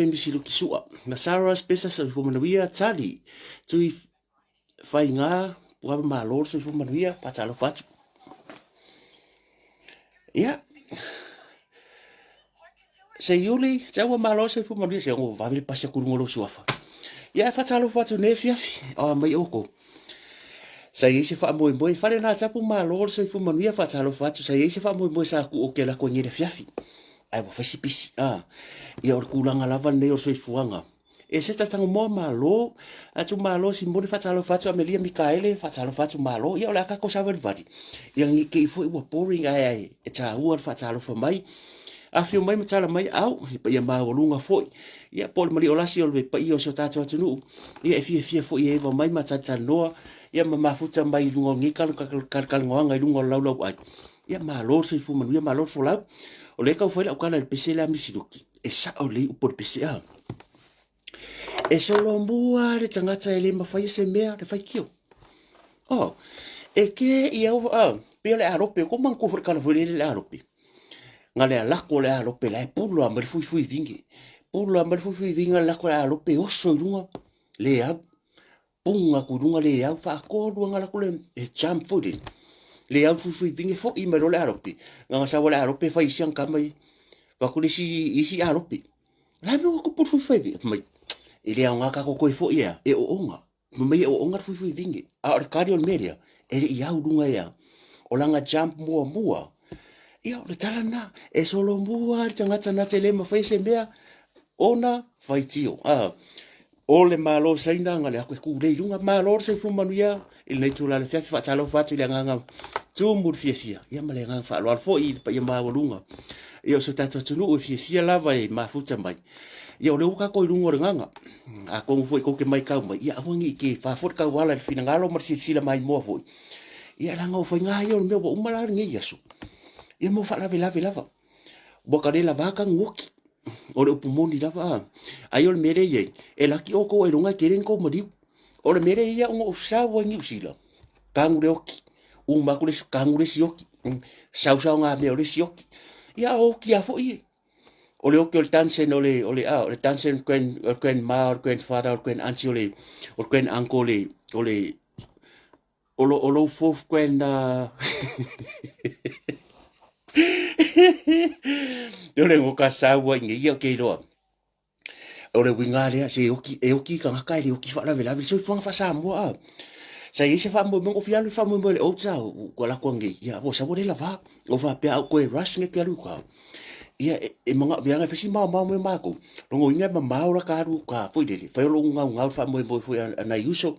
vave Misiluki Sua. Ma Sarah Spesa soifua manuia, Tali Tui Faiga Puava malo le soifua manuia, faatalofa atu. Ia, Seiuli, Taua malo le soifua manuia, se ua vave le pasi atu i luga o lou suafa. Ia, e faatalofa atu nei afiafi, o a mai outou. Sa i ai se faamoemoe, fale na tapu malo le soifua manuia, faatalofa atu, sa i ai se faamoemoe sa tuu ou te alu atu ai nei i le afiafi. Ae ua fai si pisi, a. Ia, o le tulaga lava lenei o le soifuaga. E se tatago moa malo atu malo Simone faatalofa atu Amelia Mikaele faatalofa atu malo ia o le a tatou savalivali ia ne i te i foi ua boring ae ae e taua le faatalofa mai afio mai ma tala mai au i paia maualuga foi ia po o le maliolasi o le paia o si o tatou atunuu ia e fiafia foi e eva mai ma talatalanoa ia ma mafuta mai i luga o lenei kalkalanoaga i luga o le laulauai ia malo le soifua manuia malo le folau o lea e tau fai lau tala i le pese lea a Misiluki e sao lelei upu o le pese a E solomua le tagata e le mafai se mea le faitio. Oh, e ke i au, ah, pei o le alope, ko manatua foi le tala foi lele le alope. Nga le alako le alope la e pulu a mai le fuifui vinge. Pulu a mai le fuifui vinge le lako le alope oso i lunga, le au. Punga atu i luga le au, faatolu anga lako le, e jump foi lele. Le au fuifui vinge foi mai loa le alope. Nga nga sawa le alope fai isi anga kama i. Vaku le isi, isi alope. La me ua kupu le fuifui vinge. Mai, e le aoga ka koe foi ea, e ooga. Mai e ooga le fuifui vinge. A o le kali o le mea lea, e le i au lunga ea. O langa jump muamua, ia o le tala lena, e solomua le tagata na te le mafai se mea, ona faitio. Ah, O le Malo o Saina nga le aku e kūlei i luga. Malo le soifua manuia i lenei itula le afiafi. Faatalofa atu i le agaga tumu le fiafia. Ia ma le agaga faaaloalo foi i le paia maualuga. Ia o si o tatou atunuu e fiafia lava e mafuta mai. Ia o lea ua tatou i luga o le gaga. Atonu foi tou te maitau mai, ia aua ne i te fa foi le tauala i le finagalo ma le silasila maimoa foi. Ia leaga o faiga ia o le mea ua uma la lenei aso. Ia mo faalavelave lava. Ua ka le lava tanu oki. O le upu moni lava a. Ai o le mea lea e i ai, e laki outou ailoga e tele ni tou maliu. O le mea lea e i ai ona ou sau ai Niu Sila, tanu le oki, uma atu le isi, tanu le isi oki, sau saogamea o le isi oki. Ia a oki lava foi e. O le oki o le Tansen o le, o le, a, o le Tansen grand, o le grandma, o le grandfather, o le grand auntie, o le, o le grand uncle, o le, o le, O lo, o lou fourth grand uh... O le ngoka saua i ngeia o ke iloa. O le uiga lea, se e oki, e oki i tagata e le oki faalavelave. Le soifuaga faa-Samoa a. Sa i ai se faamoemoe, o fia alu i le faamoemoe i le oats a, ua alu atu anei, ia ua sau ua le lava. O faapea au koe rush nge ke alu i uka. Ia e, e manga, leaga e fai si maomao mai o matou. Lona uiga e mamao la ta alu uka foi lele, fai o lou gaugau le faamoemoe foi a nai uso.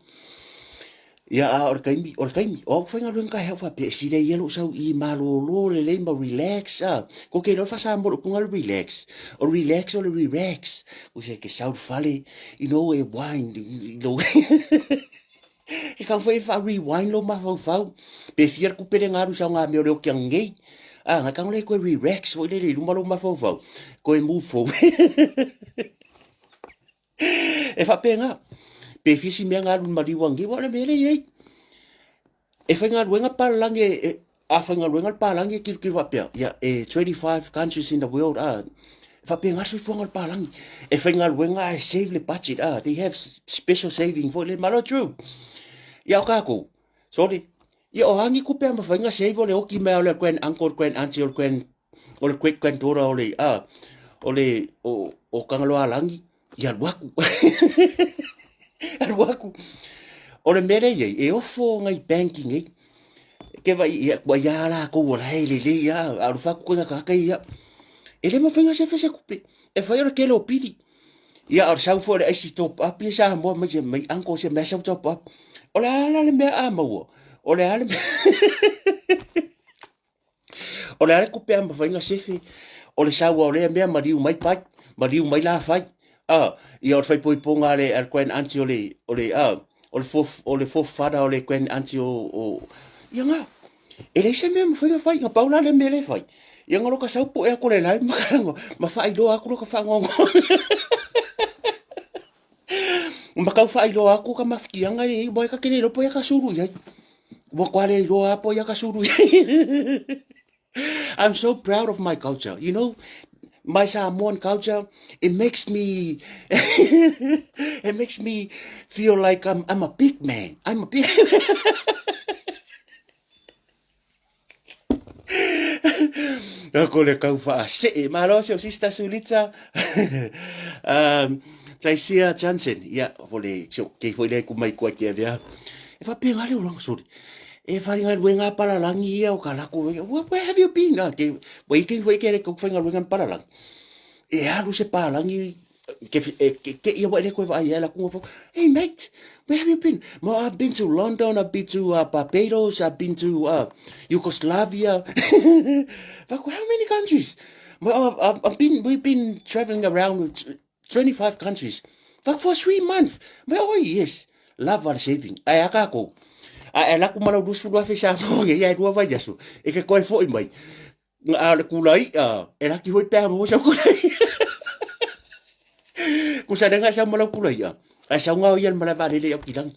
Ia, a o le taimi, o le taimi, o au faigaluega taeao faapea, e sili ai ia lou sau i malolo lelei ma relax, a. Ko ke iloa le faa-Samoa o le upu lena o le relax. O le relax o le relax. Ua se ke sau i le fale, you know, e wind, you know. Ke kau foi e faa-rewind lou mafaufau. Pe fia le kupe le galu sau ngā mea o le oki angei. A, ngai kanga le koe relax foi lele i luma lou mafaufau. Koe move forward. E faapena, pe fia si mea galu maliu angi, ua o le mea lea e i ai. E faigaluega palalagi, e, a faigaluega le palalagi e tilotilo faapea, ia, e 25 countries in the world, a, e faapena le soifuaga o le palalagi. E faigaluega ae save le budget, a, they have special saving foi le malo true. Ia o tatou, sorry, ia o a ni tupe a mafai ona save o le oti mai o le grand uncle, grand auntie, o le grand o le great granddaughter o le, a, o le, o, o Tagaloaalagi, ia alu atu. Alu atu. O le mea lea e i ai, e ofo nai bank nei. Ke vai, ia, kua ia lakou o la e lelei a, a o le fatu koe tagata ia. E le mafai ona sefe se kupe. E fai o le tele o pili. Ia, o le sau foi o le aisi top up ia Samoa mai se mai uncle se mea sau top up. O le a la le mea a maua? O le a le mea... O le a le tupe a mafai ona sefe, o le sau lava o lea mea maliu mai pai, maliu mai la fai. A, ia o le faaipoipoga a le, a le grand auntie o le, o le, a, o le fourth, o le fourth father o le grand auntie o, o, ia nga. E leai se mea e mafai ona fai, na pau la le mea lea e fai, ia na loka sau poe atu o le lae ma kalaga, ma faailoa atu loka faanoanoa. Ma tau faailoa atu ka mafutiaga lea e i ai, ua e ka te le iloa po o ai a ka sulu i ai. Ua toa le iloa po o ai a ka sulu i ai. I'm so proud of my culture, you know. my Samoan culture, it makes me it makes me feel like I'm, I'm a big man. I'm a big Ko le kau whaasee. Malo se o Sister Sulita. Taisia Johnson. Ia, o le, se o kei foi le ku mai kua ki avea. E whapenga le oranga, sorry. E wharinga luenga palalangi ia o ka lako. Where have you been? Ah, ke, wa i kei foi ke re kau whainga luenga palalangi. E alu se palangi ke, e, ke, ke ia wa ere koe vaai la kunga fo. Hey mate, where have you been? Well, I've been to London, I've been to Barbados, I've been to Yugoslavia. Fuck, how many countries? Well, I've, I've been, we've been traveling around with 25 countries. Fuck, for 3 months. Well, oh yes, lava le saving. Ai a kākou. A e laku malau 20,000 sa mo ia e lua vai aso. E ke koe foi mai. A le kula i'a, e laki hoi pea mo sa kula i'a. Kusa renga sa malau kula i'a. Ai sa ngao ia mala vale le au kilang.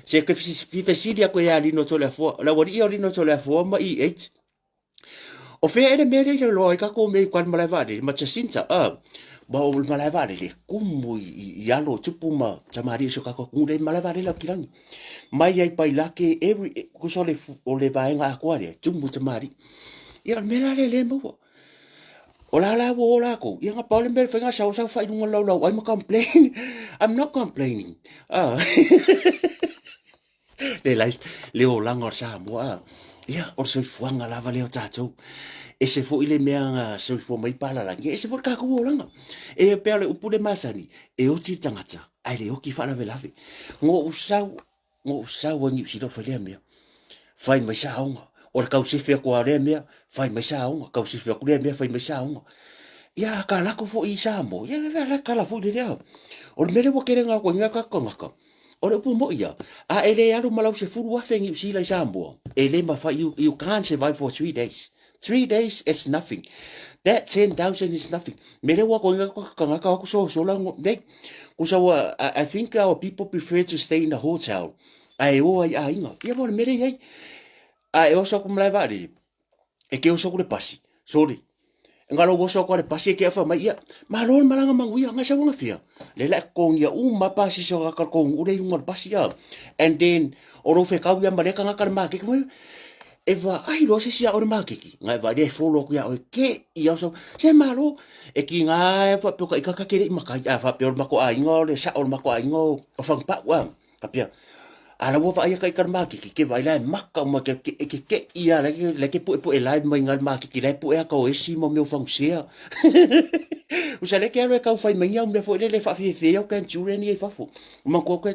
Se ke fesili a koe ia lino tole afua. La wari ia lino tole afua ma i 8. O fea ele mea lea loa i kako me i malae vaalele ma Jacinta, a ma o le malae vaalele e kumu i, i, i alo tupu ma tamalii o si o kako atunuu lea i malae vaalele o Aukilani. Mai ai Pailake, every, e, kusa o le, o le vaega atoa lea, tumu i tamalii. Ia, o le mea la lea le maua. O la la ua o lākou, ia nga pau le mea le whainga sau sau whai lunga lau lau, I'm a complain. I'm not complaining. Ah. Le life, le olaga o le Samoa a. Ia, o le soifuaga lava lea o tatou. Ese foi le mea na soifua mai palalagi, ia ese foi le tatou olaga. E pei o le upu le masani, e oti le tagata, ae le oti faalavelave. Na ou sau, na ou sau ai Niu Sila o fai lea mea. Fai mai saoga. O le tausefe atu lava o lea mea, fai mai saoga. Tausefe atu lea mea, fai mai saoga. Ia, a kalako foi i Samoa, ia, la kala foi le lea. O le mea lea ua tele na atu ai nei tatou tagata, O le upu moi ia, a e le alu ma lau 10,000 Niu Sila i Samoa, e le mafai, you, you can't survive for 3 days. 3 days is nothing. That 10,000 is nothing. Me le ua koinga kangaka aku so so la nei. Kusa ua, I think our people prefer to stay in a hotel. A e o ai aiga. Ia mo le mere iai. A e oso aku malae vaalele. E ke oso aku le pasi. Sorry. Nga lou oso aku a le pasi e ke afa mai ia. Malo le malaga manuia nga sau nga fia. Le la kongia uma pasi so ka kong ure i le pasi ia. And then o lou fekau ia ma le kangaka le makeke mai. E vaai loa se sia o le makeke. Nga e vaai le follow aku ia oe ke ia oso. Se malo e ki nga e faapea ka ikaka ke le i makai. A faapea o le mako aiga o le sao o le mako aiga o Whangapa'u a. Ka pea, a la ua vaai ka ika le makiki, ke vaai la e maka uma ke, ke, ke, ke ia la ke, la ke pu'e pu'e lai mai nga le makiki, la e pu'e aka o esi ma mea o fangusea. Usa le ke alo e kau whai mai au mea foi le le whaafefe au grandchildren ia i fafo. Ma ko ke,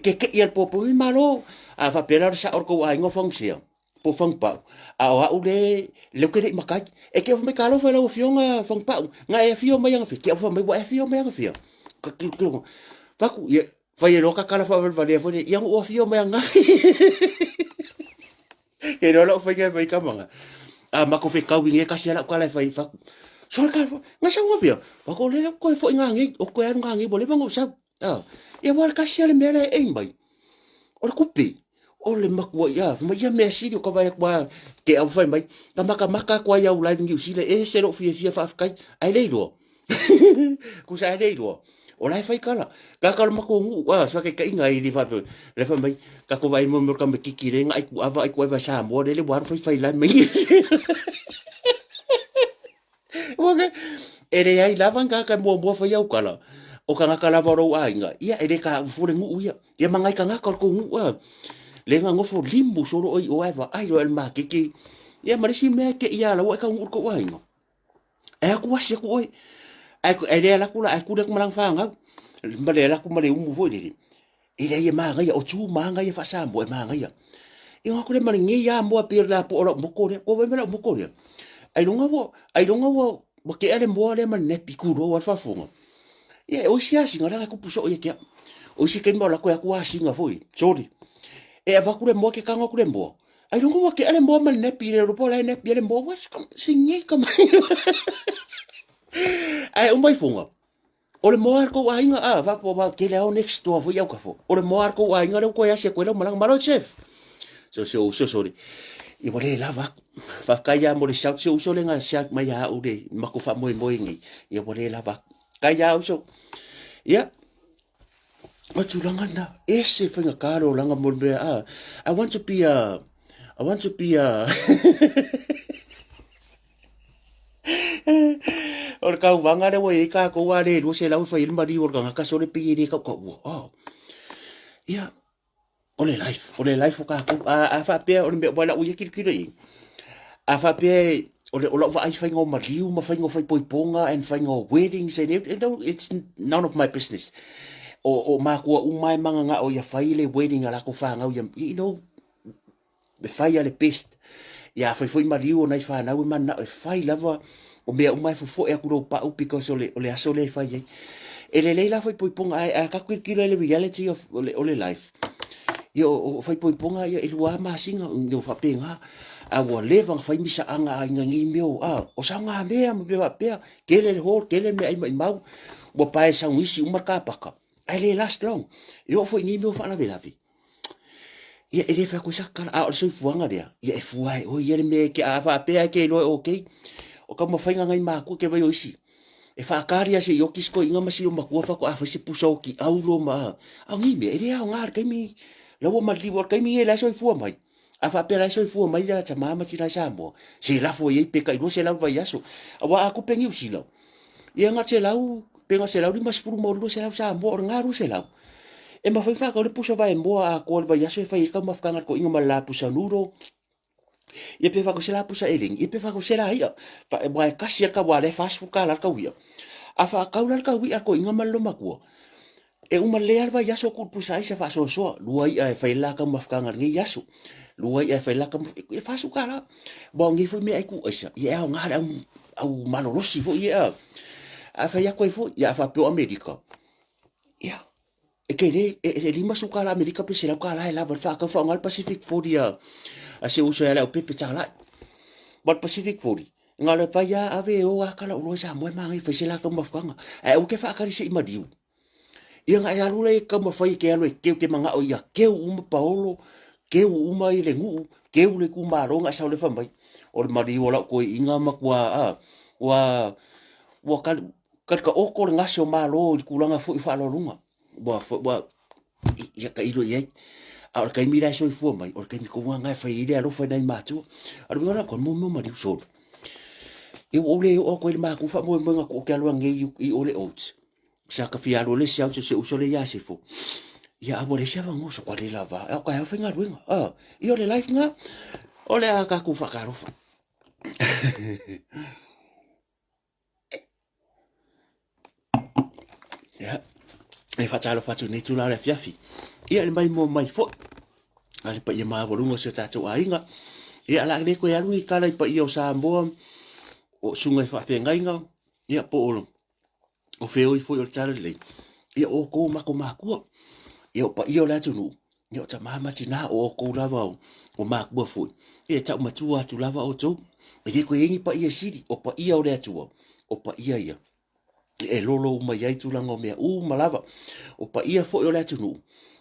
ke ke ia le popo mi malo, a whapea la sa o kou ainga o fangusea. Po Whangapa'u. A o a'u le, le ke le'i makai. E ke mai ka alofa i lau afioga Whangapa'u. Nga e afio mai agafia. Ke au mai ua e afio mai agafia. Ka ki ki Faku, ia, fai e loa ka kala whaawalevalea foi le, ia ngu afio mai angafi. Ke roa lau whainga e mai kamanga. A mako whe kau inge kasi ala kala e whai faku. Sola ka, nga sau ngafia. Faku o le koe foi ngā ngei, o koe aru ngā ngei, bo lewa ngau sau. Ah, ia wala kasi ale mea la e mai. O le kupe, o le makua ia, ma ia mea sili o ka vai aku a ke au whai mai. Ka makamaka aku ai au live Niu Sila, e se lo fia fia whaafkai, ai le iloa. Kusa ai le iloa. O la e whai kala. Ka kala mako ngu, a, sa ke kainga i li whape. Le whai mai, ka ko vai mo mo ka me kiki re nga ai ku ava ai ku ava sa mo le le waru whai whai lai mai. Ua e leai lava ni tagata e muamua fai au kala, o tagata lava o lou aiga, ia e le taaufu le nuu ia. Ia ma nai tagata o le tou nuu a. Le na nofo limu solo oi o ae vaai loa e le makeke. Ia ma le isi mea e te ia laua e taunuu i le tou aiga. E aku asi aku oe. Ae e le ala atu la, ae kuli atu ma lana fanau. Ma le ala atu ma le umu foi lele. E leai e manaia, o tu manaia faa-Samoa e manaia. I ngā kore mare ngei a moa pei o le la po o lau moko lea, kua wai mai lau moko lea. Ailoga ua, ailoga ua, ua kea le moa lea ma le nepi kuro a le faafofoga. Ia, e oi si asiga leaga e kupu soo ia te au. O isi taimi o alu atu e aku asiga foi, sorry. E avatu le moa ke tago atu le moa. Ailoga ua kea le moa ma le nepi, le iloa po o la e nepi ai le moa, ua se ngei ka mai. Ae uma ifoga, O le moa a le kou aiga, a, faapea ua tele ao next door foi au kafo. O le moa a le kou aiga lea ua toe asi atu ai lau malaga. Malo chef. So, so, so sorry. Ia ua le lava aku. Faafetai lava mo le shout, si ou uso lea na shout mai ia au le matou faamoemoe nei, ia ua le lava aku. Faafetai lava uso. Ia, o le tulaga lena, ese le faigata le olaga mo le mea, ah, I want to be a, I want to be a, o le tauvaga lea ua i ai tatou a le 200 e fai ai le maliu o le tagata sole pei e le tautaua. Oh. Ia, o le life, o le life o tatou. A, a faapea o le mea, ua lau ia tilotilo i ai, a faapea o le, o lau vaai faiga o maliu ma faiga o faaipoipoga and faiga o weddings and everything, no, it's none of my business. O, o makua uma e mananao ia fai le wedding a latou fanau ia, you know, e fai a le best. Ia a fai foi maliu o nai fanau e mananao e fai lava o mea uma e fofoe atu lou pau because o le, o le aso lea e fai ai. E lelei la faaipoipoga ae a tatou tilotilo i le reality of o le, o le life. Ia o, o faaipoipoga ia e lua masina o faapena. A ua leva ona fai misaaga a aiga nei mea o, a, o saogamea ma mea faapea, tele le hall, tele le meaai maimau, ua pae saunisi uma le kapaka, ae le last long. E oo foi i nei mea o faalavelave. Ia, e le fai atu ai sa tala, a o le soifuaga lea, ia e fua e oe ia le mea e ke, a faapea e ke iloa e okay, o taumafaiga nai matua ke vai o isi. E whakaari a se i oki siko inga ma sio matua whako a whai se pusa o ki aulo ma a. A ngi mea, e le ao ngā le kaimi, laua ma liwa, o le kaimi e lai soifua mai. A faapea la e soifua mai ia tamā ma tina i Samoa, se lafo i ai pe kai 200 vaiaso. Aua a kupe Niu Sila, ia nga 100, pe nga 150 ma 200 Samoa, o le nga 200. E mafai whakau le pusa vaemoa atoa le vaiaso e fai ai taumafataga le toeaina ma le lapusa noodle, ia pe whakau se lapusa eleni, ia pe whakau se la ia, wa e kasi a le kau a le 40 kāla le kau ia. A whakau la le kau ia le toeaina ma le lomatua, E uma lelei lava le vaiaso ku pusa aisa faasoasoa, lua i'a e fai la taumafataga i lenei aso, lua i'a e fai la taumafataga, e 40 kālā. Aua o nei foi meaai ku aisa, ia e aoga le au, au malolosi foi ia. A fai atu ai foi, ia a faapea o Amerika, ia, e tele, e, e 50 kālā Amerika pe 100 kālā e lava le faatau faaaoga le Pacific 40 a, a si ou uso ia Leaupepe Talai. Ma le Pacific 40, na o le pai lava ave e o lava kala oloa i Samoa e manaia e fai se la taumafataga. Ae aua ke faatali se i maliu. Ia na e alu lea e taumafai e ke alu e keu ke manao ia keu uma paolo, keu uma i le nuu, keu le itumalo na e sau lefa mai. O le maliu o lau toeaiina matua a, ua, ua kali, kali taoto le gase o Malo i le tulaga foi o faaaloaloga. Ua, ua, ia tailo i ai. A o le taimi la e soifua mai, o le taimi tonu lava lena e fai ai le alofa i nai matua. A o le uiga la, koe mo mea o maliu solo. Ia ua ou le oo atu ai i le matou faamoemoega tuu ou te alu anei i o le oats. Sa ka fia alu le si au se uso le ia sefo. Ia a ua leai se avanoa so kua le lava. A o taeao faigaluega. A, ia o le life na. O le a tatou faatalofa. Ia, e faatalofa atu i lenei itula o le afiafi. Ia, le maimoa mai foi a le paia maualuga o si o tatou aiga. Ia, o le a le toe alu ni tala i paia o Samoa, o susuga i faafeagaiga, ia, po o o feoi foi o le Talalelei, ia o outou o matou makua, ia o paia o le atunuu, ia o tama ma tina, o outou lava o, o makua foi, ia e tau matua atu lava outou. E le toe i ai ni paia sili, o paia o le Atua, o paia ia e lolo uma i ai tulaga o mea uma lava. O paia foi o le atunuu,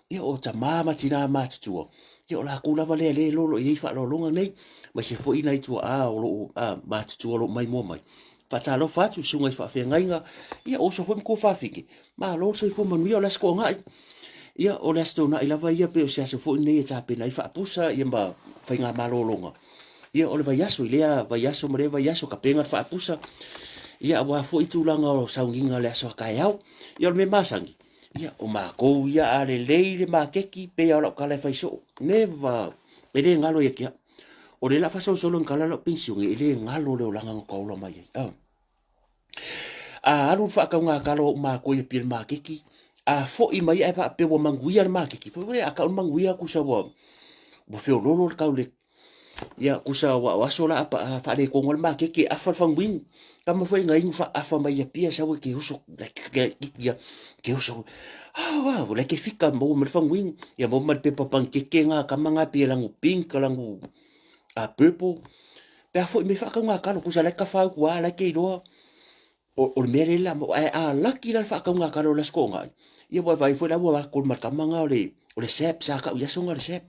ia o tama ma tina matutua, ia o latou lava lea lea e lolo i ai faaaloaloga nei, aemaise foi nai tuaa o loo matutua o loo maimoa mai. Faatalofa atu i susuga i faafeagaiga, ia o uso foi ma tuafafine, malo le soifua manuia, o le Aso Toonai. Ia o le Aso Toonai lava ia pei o se aso foi lenei e tapena ai faapusa ia ma faigamalologa. Ia o le vaiaso i lea vaiaso ma lea vaiaso tapena le faapusa. Ia aua foi tulaga o sauniga o le aso a taeao. Ia o le mea masani, ia o matou ia a lelei le maketi pei lava o lau tala e fai soo. Never, e le galo ia te au. O lea la faasolosolo ni tala lau penisione, e le galo le olaga na ta ola mai ai. Ah. A alu le faatauga talo a ou matua i Apia i le maketi, a foi mai ae faapea ua manuia le maketi. Foi foi a tau le manuia tusa ua ua feololo le tau le ia tusa ua o aso la a faaletonu ai le maketi e afa le faguinu. Tama foi na inu faaafa mai i Apia sau e te oso ia te oso. Ah, wow, la ke fika maua ma le faguinu. Ia maua ma le pepa panikeke ngā kama ngā pia langu pink, langu a purple. Pe a foi mai faatauga talo, tusa la e kafa au tua, la e te iloa o, o le mea lea la, ae a laki la le faatauga talo o le Aso Toonai, ia ua vaai foi la ua akol ma le kama nga o le, o le sap, sa kau i aso nga o le sap.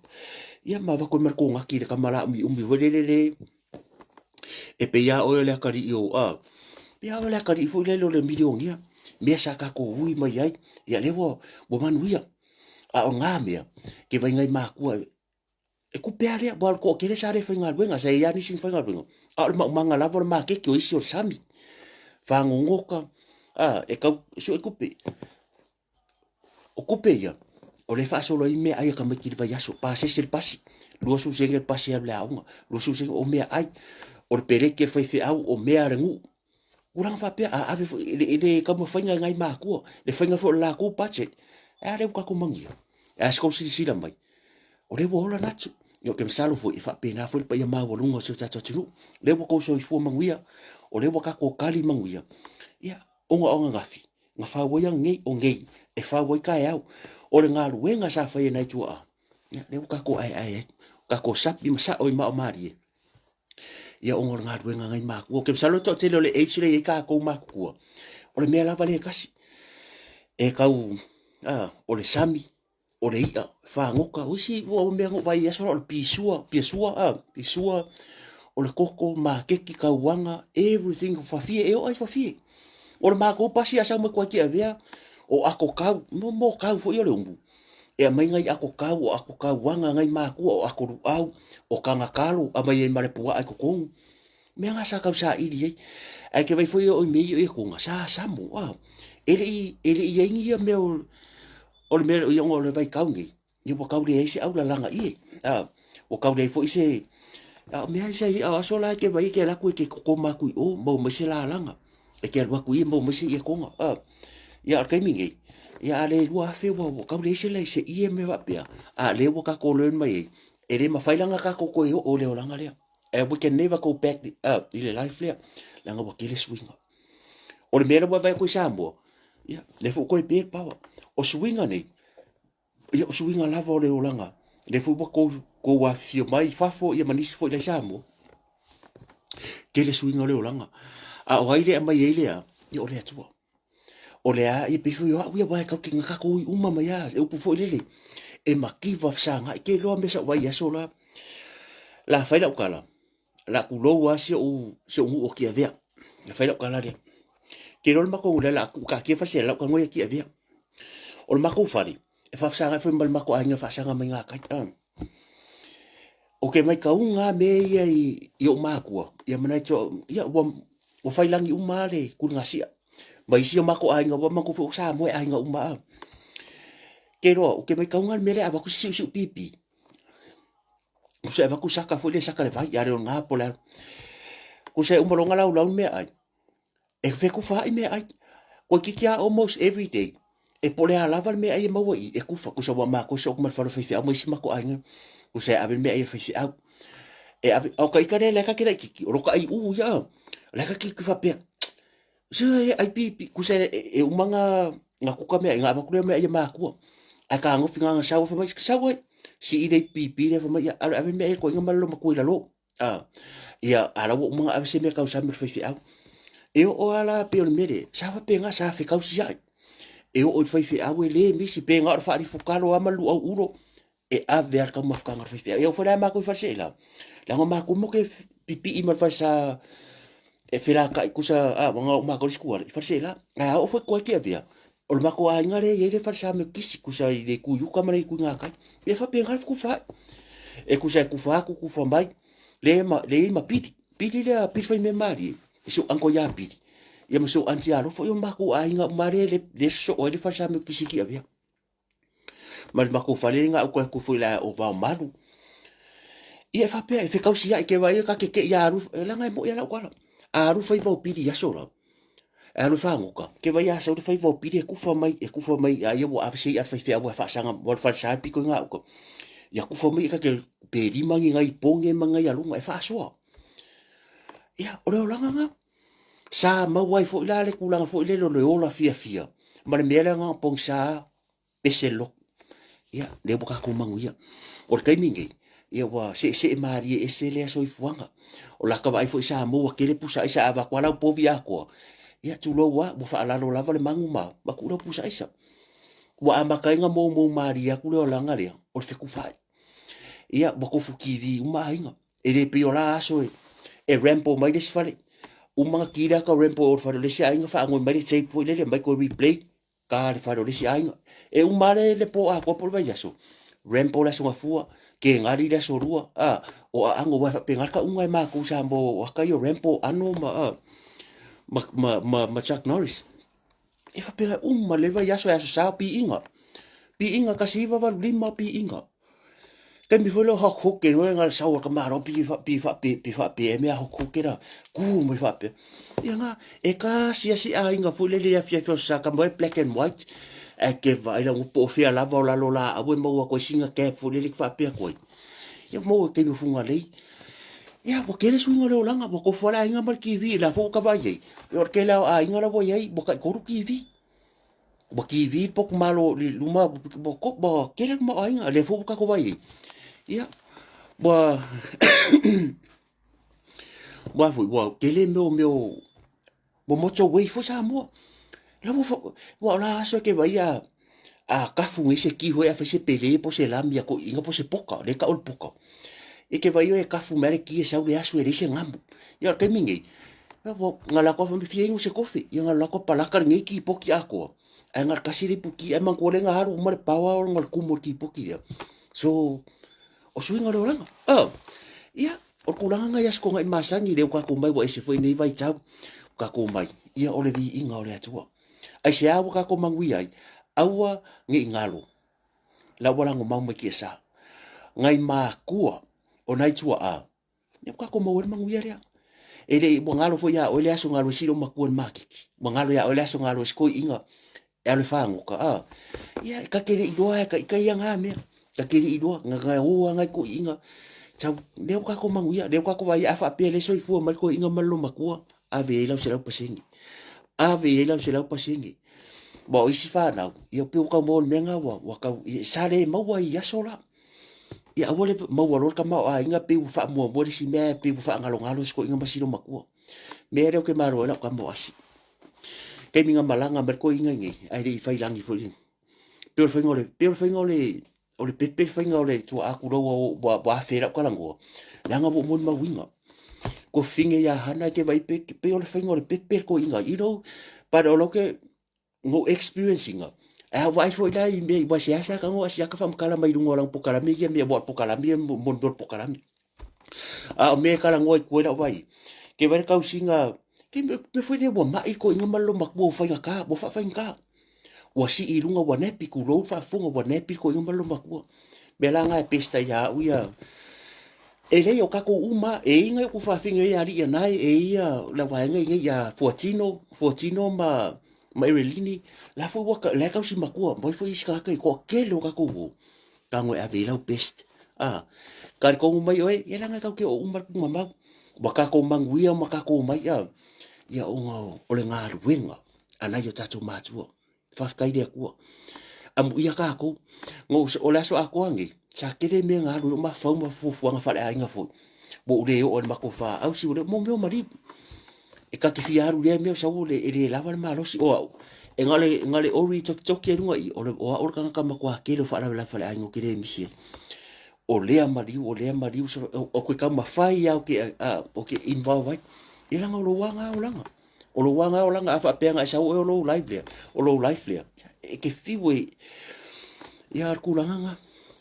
Ia ma avatu ai ma le kogaki i le tama la umiumi foi lele le e pei lava oe o le atalii o a pei lava oe o le atalii foi lele o le milionia mea sa tatou ui mai ai ia lea ua ua manuia. A o na mea ke vaai nai matua e tupe lava lea aua o le toatele sa le faigaluega sa i ai lava nisi na faigaluega a o le maumaga lava o le maketi o isi o le sami fagogota a e tau sue tupe. O tupe ia, o lea e faasolo ai meaai a tamaiti i le vaiaso, pasese le pasi, 20 sene le pasi e alu i le aoga, 20 sene o meaai, o le peleki a le faifeau, o mea a le nuu. Tulaga faapea, a ave foi, e le taumafaiga e nai matua, le faiga foi o le latou budget, ae a lea ua tatou manuia? Ae a se tou silasila mai, o lea ua ola Natu. Ia ou te masalo foi e faapena foi le paia maualuga o si o tatou atunuu. O lea ua tou soifua manuia, o lea ua tatou tali manuia. Ia, ona o ananafi, na fau ai ananei, o nei e fau ai taeao. O le galuega sa fai e nai tuaa, ia, lea ua tatou aeae ai, tatou sapi ma sao i mao malie, ia ona o le galuega a nai matua. Ou te masalo le toatele o le age lea e i ai tatou matutua, o le mea lava lea e tasi, e tau, o le sami, o le i'a fagota, o isi o mea na ou vaai i aso la, o le pisua, piasua, a, pisua, o le koko, maketi, tauaga, everything, fafie, e oo lava i fafie. O le matou pasi a sau mai tua i Tiavea, o ato kau, mo, mo kau foi o le umu. E aumai nai ato kau, o ato tauaga, nai matua, o ato luau, o tagatalo, aumai ai ma le puaa i totonu. Mea na sa tau saili ai. Ae ke vaai foi o i mea ia o ia sa samo, a. E le i, e le i i ai ni ia mea o, o le mea ia ona o le vaitau nei, ia ua tau leai se aulalaga ie, a. Ua tau leai foi se, a o mea sa i ai, a o aso la e te vaai e te alu atu e te totoma atu i o, maua mai se lalaga. E te alu atu i maua mai se ietoga, a. Ia a o le taimi nei, ia a le 2000 ua, ua tau leai se, se ie ma mea faapea, a o lea ua tatou learn mai ai, e le mafai la ona tatou toe oo i le olaga lea. And we can never go back i le life lea, leaga ua tele suiga. O le mea lea ua vaai atu i Samoa, ia, lea foi ua toe pe le power. O suiga nei, ia o suiga lava o le olaga, lea foi ua tou, tou afifio mai i fafo, ia ma nisi foi la i Samoa. Tele suiga o le olaga. A o ai le aumai ai lea? Ia o le Atua. O le a, ia pei foi o au ia, aua e tatou te na tatou ui uma mai lava, e upu foi lele, e mativa fesagai, te iloa mea sa ou vaai i aso la. La fai lau tala, la tulou lava si ou, si ou nuu o Tiavea. Na fai lau tala lea. Te iloa le matou lea la tuu taatia fale lau tago ia Tiavea. O le matou fale, e faafesagai foi ma le matou aiga faasaga mai gatai. Ah. Ou te maitauga lava mea ia i, i ou matua, ia ma nai ia ua, ua fai lagi uma lava le kuligasia. Ma isi o matou aiga, ua matou foi o Samoa e aiga uma lava. Te iloa, ou te maitauga le mea lea avatu se siusiu pipi. Kusa e avatu saka foi lea saka le vai, a le o ngā po le alu. Kusa e uma loa ona laulau le meaai, e fekufaai meaai. Toeitiiti lava almost every day, e po o le a lava le meaai e maua i i, e kufa. Kusa ua matou sook ma le fale o faifeau ma isi matou aiga, kusa e ave le meaai a le faifeau. E ave, a o ka ita lea lea ka te laitiiti, o lo ka ai ū ia, o la ka te faapea, se e ai pipi, kusa e uma nga, nga kuka meaai, nga avatu lea meaai a makua. Ae kagofi nga nga sau fai mai, sau ai, sii le pipi lea fai mai, ia ave ave meaai a le toeaina ma le lomatua i lalo. A, ia, a la ua uma ona ave se mea tausami o le faifeau. E oo lava la pei o le mea lea, sa faapena, sa fekausiai. E oo i le faifeau e le misi, pe na o le faalifutalo lava ma le luau ulo, e ave lava le taumafataga a le faifeau. E oo foi la ia matou i Faleseela, leaga o matou mo ke pipii ma le falesa e felatai kusa, a, ua na oo matou i le isi tuala i Faleseela. Ae a oo foi tua i Tiavea, o le matou aiga lea e i ai le falesa metotisi, kusa i le itu i uka ma le itu i gatai. E faapena le fetufaai. E tusa e tufa atu, tufa mai, lea ma, lea i ai ma Pili. Pili lea, Pili Faimea-malie, si ou uncle ia Pili, ia ma si ou aunty Alofa, ia o matou aiga uma lea, lea sosoo ai le falesa metotisi i Tiavea. Ma le matou fale lea na uka atu foi la o Vaomalu. Ia e faapea, e fekausiai ke vaai ka te ia alu, e leaga e moi a lau tala. A alu faiva o Pili i aso la, e alu e fagota, ke vaai a sau le faiva o Pili e kufa mai, e kufa mai, a ia ua ave se i'a a le faifeau e faasaga, ua le falesa e pito i gauta. Ia kufa mai e ka te pe lima ni nai poge ma nai aloga e faasoa. Ia, o le olaga na. Sa maua ai foi la le tulaga foi lele o le ola fiafia ma le mea lea na pogisa pese le lotu. Ia, lea ua tatou manuia. O le taimi lenei, ia ua seesee malie ese lea soifuaga. O la ta vaai foi sa maua tele pusa aisa a avatu lava lau povi atoa, ia tulou lava, ua faalalo lava le manu ma tuu lau pusa aisa. Ua amata ai ona moumou malie atu le olaga lea o le fetufaai. Ia, ua tofu TV uma aiga. E le pei o la aso e, e rambo mai le isi fale. Uma na ki lea ka rambo o le fale o le isi aiga faanoi mai le tape foi lele mai toe replay ka le fale o le isi aiga. E uma le le po atoa po o le vaiaso. Rambo le aso gafua, Kenari le aso lua, a, o aano aua e faapena le tauga e matou Samoa o ata ia o Rambo, ano ma, a, ma, ma, ma, ma Chuck Norris. E faapena uma le vaiaso e aso sa piiga. Piiga 1985 piiga. Taimi foi lea o Hulk Hogan oe na le sau a le tamaloa pi fa pi fa pi pi fa pi e mea Hulk Hogan a ku mai faapea. Ia nga e tasi a si aiga foi lele i afiafi o sa ka mai black and white ae ke vaai la po o fea lava o lalo laau e maua atu ai sina cap foi lele ke faapea atu ai. Ia maua i taimi o Fugalei. Ia ua tele suiga o le olaga ua tofu lava le aiga ma le TV la foi ua ta vaai ai. Ia o le tele lava o aiga la ua i ai ua taitolu TV. Ua TV le potu malo i luma ua tele le mau aiga lea foi ua tatou vaai ai. Ia ua ua foi ua tele mea o mea o ua motorway foi Samoa. La ua ua o la aso e ke vaai a a kafu nei se ki foi a fai se pele po o se lami a toeaiina po o se poka, lea e tau o le poka. E ke vaai e kafu mai le ki e sau le aso e leai se gamu. Ia o le taimi nei, na lako a fia inu se kofi, ia na lako palaka lenei kipoki atoa. Ae na o le tasi le ipu ki, ae manatua lea na alu uma le power ona o le kumu o le kipoki lea. So, o suiga o le olaga. Oh, ia, o le tulaga lena i Aso Toonai masani, lea ua tatou omai ua ese foi nei vaitau, ua tatou omai, ia o le viiga o le Atua. Aisea ua tatou manuia ai? Aua ne i galo, la ua lagomau mai tiasa. Nai matua o nai tuaa, Ia ua tatou maua ai le manuia lea. E le i, ua galo foi ia oe le aso na alu ai si lou matua i le maketi. Ua galo ia oe le aso na alu ai si toeaina e alu e fagota, a. Ia, ta te le i iloa e ita ia na mea. Ta te le i iloa, na na o lava nai toeaiina. Sau, lea ua tatou manuia, lea ua tatou vaai, a faapea o lea e soifua mai le toeaina ma le loomatua, ave i ai lau 100%. Ave i ai lau 100%. Aua o isi fanau, ia pei ua tau maua i le mea lena ua, ua tau, sa le maua i aso la. Ia aua le maua loa le tamaoaiga pei ua faamuamua le isi mea pei ua faagalogalo si toeaina ma silo matua. Mea lea ou te malo ai lau tama o Asi. Taimi na malaga mai le toeaina i nei, ae le i fai lagi foi. Pei o le faiga o le, pei o le faiga o le, o le pepe le faiga o le tuaa tulou ua, ua, ua afe lau talanoa. Leaga ua ou molimauina. Kua fine ia Hana e te vai pe, pei o le faiga o le pepe le toeaina. You know, but o lau ke, no experience ina. Ae a vaai foi la i mea, ua seasea ka ngoa siaka whamakala mai runga o lau pokalame ia mea, ua pokalame ia mo mo pokalame. A o mea kala ngoa i kue lau vai. Ke vai kausinga, ke me, me foi le ua mai ko inga malo makua ua whainga ka, ua whainga ka. Ua si i runga ua nepi ku lou whaafunga ua nepi ko inga malo makua. Mea la ngai pesta ia au ia, E lei o kakou uma, e inga i ku whawhinga i ari ia nai, e ia la waenga i ia Fuatino, Fuatino ma ma Erelini, la foi ua la kau si makua, moi foi isi kaka i koa kele o kakou o. Ka ngoe ave i lau best. Ah, ka kongu mai oe, ia langa kau ke o uma ku mamau. Wa kakou manguia ma kakou mai a. Ia onga o le galuega a nai o tatou matua. Faafetai i le Atua. Amuia kākou. No, o le aso atoa nei, sa tele mea na alu i lou mafaufau ma fuafuaga faaleaiga foi. Ua ou le oo i le matou faausi, ua le mo mea o maliu. E ta te fia alu i lea mea o sau e le lava le malosi. O au, e na o le, na o le ori tokitoki ai luga i i, o, le, o au le tagata matua tele o faalavelave faaleaiga ou te le misi ai. O lea maliu, o lea maliu, o ke taumafai lava ou te, ou te involve ai. Ia leaga o lou aga olaga. O lou aga olaga a faapea na e sau oe o lou life lea, o lou life lea. E ke fiu e ia le tulaga na.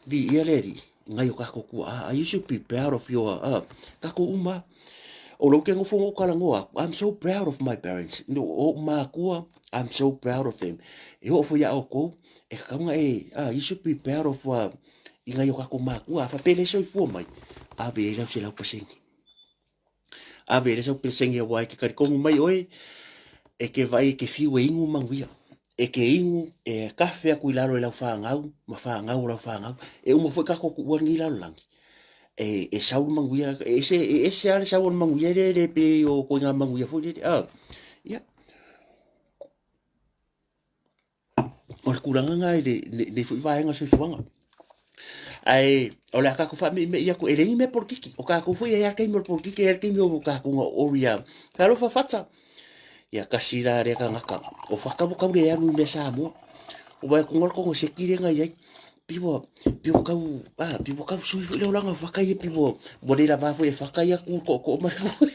Viia le Alii, ngai o kakou tuaa. You should be proud of your kakou uma. O lou ke nofo ngou talanoa aku, I'm so proud of my parents. No, o makua, I'm so proud of them. E oo foi ia outou, e tatau na e, you should be proud of i ngai o kakou makua. A faapea le soifua mai, ave i ai lau 100%. Ave i le sau peresenge aua e ke kalikonu mai oe, e ke vaai e ke fiu e inu manuia. E ke inu, e kafe aku i lalo i lau whanau, ma whanau o lau whanau. E uma foi kako kuua lenei lalolagi. E, e sau le manuia, e ese, e ese a le sau o le manuia le le pe o koe ngā manuia foi le, ah, ia. O le tulaga lena i lenei foi vaega soifuaga. Ae o le a tatou faame'ime'i atu, e leai ni mea polokiki. O tatou foi e i ai lava le taimi o le polokiki, e i ai le taimi o tatou na ori lava. Talofa Fata! Ia tasi la lea tagata, o Fata ua tau le alu i mea Samoa. Ua vaai atu le koneseti lea na i ai. Pei ua, pei ua tau, a, pei ua tau sui foi le olaga o faka ia, pei ua, ua le lavā foi e faka ia ku tootoo mai foi.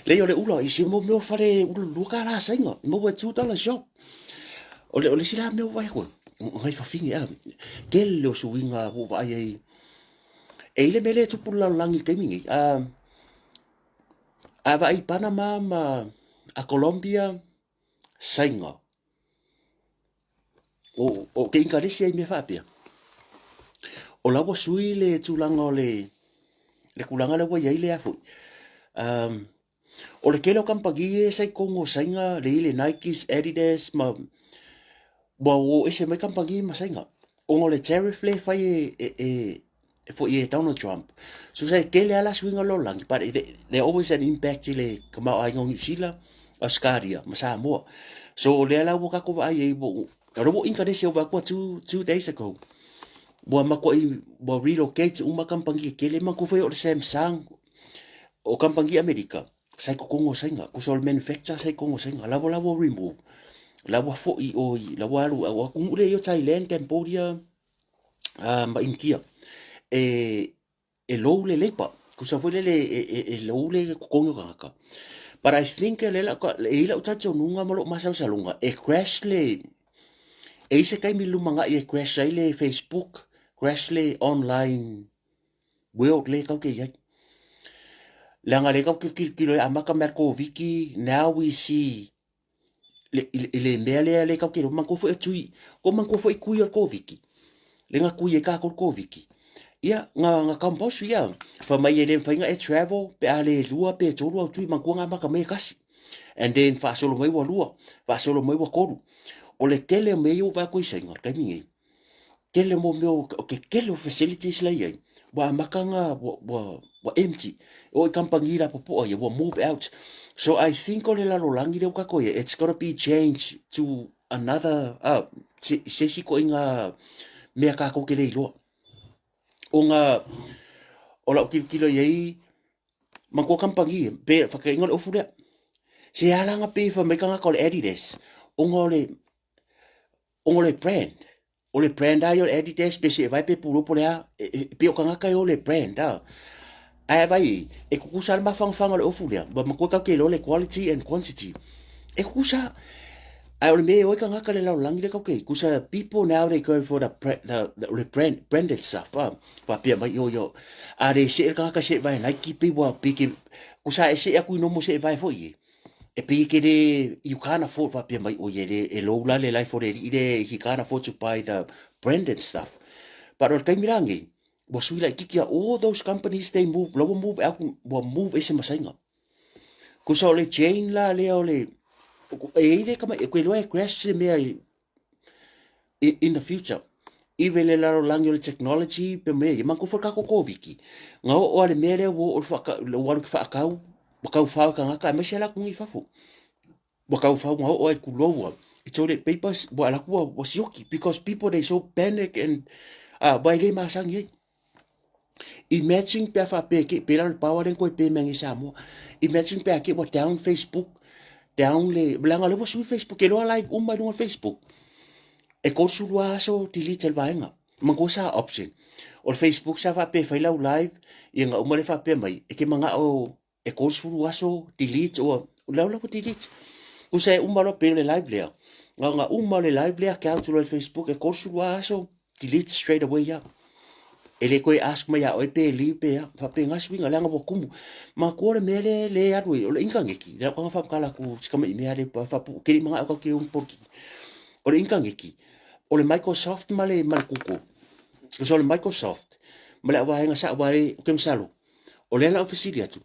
Leai o le ula, i se mo mea o fale ula $2 saina, maua e $2 shop. O le, o le isi la mea ua vaai atu ai, nai fafine, a, tele o suiga ua ou vaai ai. E i ai le mea lea e tupu i le lalolagi i le taimi nei, a, a vaai i Panama ma a Colombia, Saina, o ke Inkalesi ai mea faapea. O la ua sui le tulaga o le, le tulaga lea ua i ai le a foi. O le tele o kamupani ia sa i totonu o Saina, lea i ai le Nike, Adidas ma ua o ese mai kamupani ma Saina ona o le tariff lea e fai e foi e Donald Trump. So sa e tele lava la suiga o le lalolagi, but there always an impact i le tamaoaiga o Niu Sila, Ausetalia ma Samoa. So o lea la ua tatou vaai ai, o lea ua Indonesia ua vaai atu 2 days ago, ua matuai ua relocate uma kamupani tetele, manatua foi o le Samsung, o kamupani Amerika, sa i totonu o Saina, tusa o le manufacture sa i totonu o Saina, la ua la ua remove, la ua foi i o i, la ua alu, o atunuu lea i o Thailand, Cambodia, ma Initia, e low le labour, tusa foi lele e low le totogi o tagata. But I think e i ai lau talitonuga ma lou masalosaloga, e crash le, e i ai se taimi i le lumanai e crash ai le Facebook, crash le online world lea tatou te i ai. Leaga lea tatou te tilotilo e amata mai le Koviti, now we see i le mea lea lea tatou te iloa, manatua foi e tui, ko manatua foi tui o le Koviti, lea na tui ai tatou le Koviti. Ia, na compulsory ia, fai mai e le mafai ona e travel pe a le lua pe tolu au tui, manatua na amata mai e tasi. And then faasolo mai ua lua, faasolo mai ua tolu. O le tele o mea ia ua vaai atu i Saina i le taimi nei, tele mo mea o ke tele o facilities la i ai, ua amata ona ua empty. O i kamupani lapopoa ia, ua move out. So I think o le lalolagi lea ua tatou i ai, it's gonna be change to another, se isi ituaiga mea tatou te le iloa. Ona o lau tilotilo i ai, manatua kamupani, pe faataitaiga o le ofu lea. Se ala ona pei fai mai tagata o le Adidas, ona o le, ona o le brand. O le brand lava ia o le Adidas pe seevae pe pulou po o le a, e pei o tagata e o le brand a. Ae vaai i ai, e tutusa lava le mafanafana o le ofu lea, ua matua tatou te iloa le quality and quantity. E tutusa. Ae o le mea e o ai tagata i le lalolagi lea tatou te i ai, tusa people now they go for the le brand, branded stuff a. Faapea mai, io io, a le see le tagata e seevae Nike pei ua pei ke, tusa e see atu i nomo seevae foi e. E pei e te le, you can't afford faapea mai oi e le, e low la le life o le alii le, he can't afford to buy the branded stuff. But o le taimi la nei, ua sui laitiiti a all those companies they move, la ua move out, ua move ese ma Saina. Kusa o le chain la lea o le, e i le kama, e koe loa e crash se mea i, in the future. Even le lalolagi o le technology pe mea ia, manatua foi le tatou Koviti. Na oo lava le mea lea ua oo i le whaaka, ua alu ki whaakau, ua kauwhau e tagata, aemaise la atunuu i fafo. Ua kauwhau na oo ai kulou i toilet papers, ua alu atu ua sioki because people they so panic and ua e le masani ai. Imagine pe a faapea ke, pēlā o le power lea na toe pe mai nei i Samoa. Imagine pe a ke ua down Facebook, down le, leaga o lea ua sui Facebook, ke loa live uma i luga o le Facebook. E 32 aso delete e le vaega. Manatua sa option. O le Facebook sa faapea e fai lau live, ia na uma lea faapea mai, e te manao e 30 aso delete ua lau lau delete. Tusa e uma loa pe o le live lea. Na ona uma o le live lea account loa i le Facebook e 32 aso delete straight away ia. E le toe ask mai ia oe pe leave pe a. Faapena se uiga leaga ua tumu. Manatua le mea lea le alu ai o le initaneti. Lea ua faamatala atu si tamaiti mea lea faapuupuu ke le i manao tatou te o polokiki. O le initaneti o le Microsoft ma le Google. So o le Microsoft ma le auvaega sa aua ou te masalo O lea la ou fesili atu,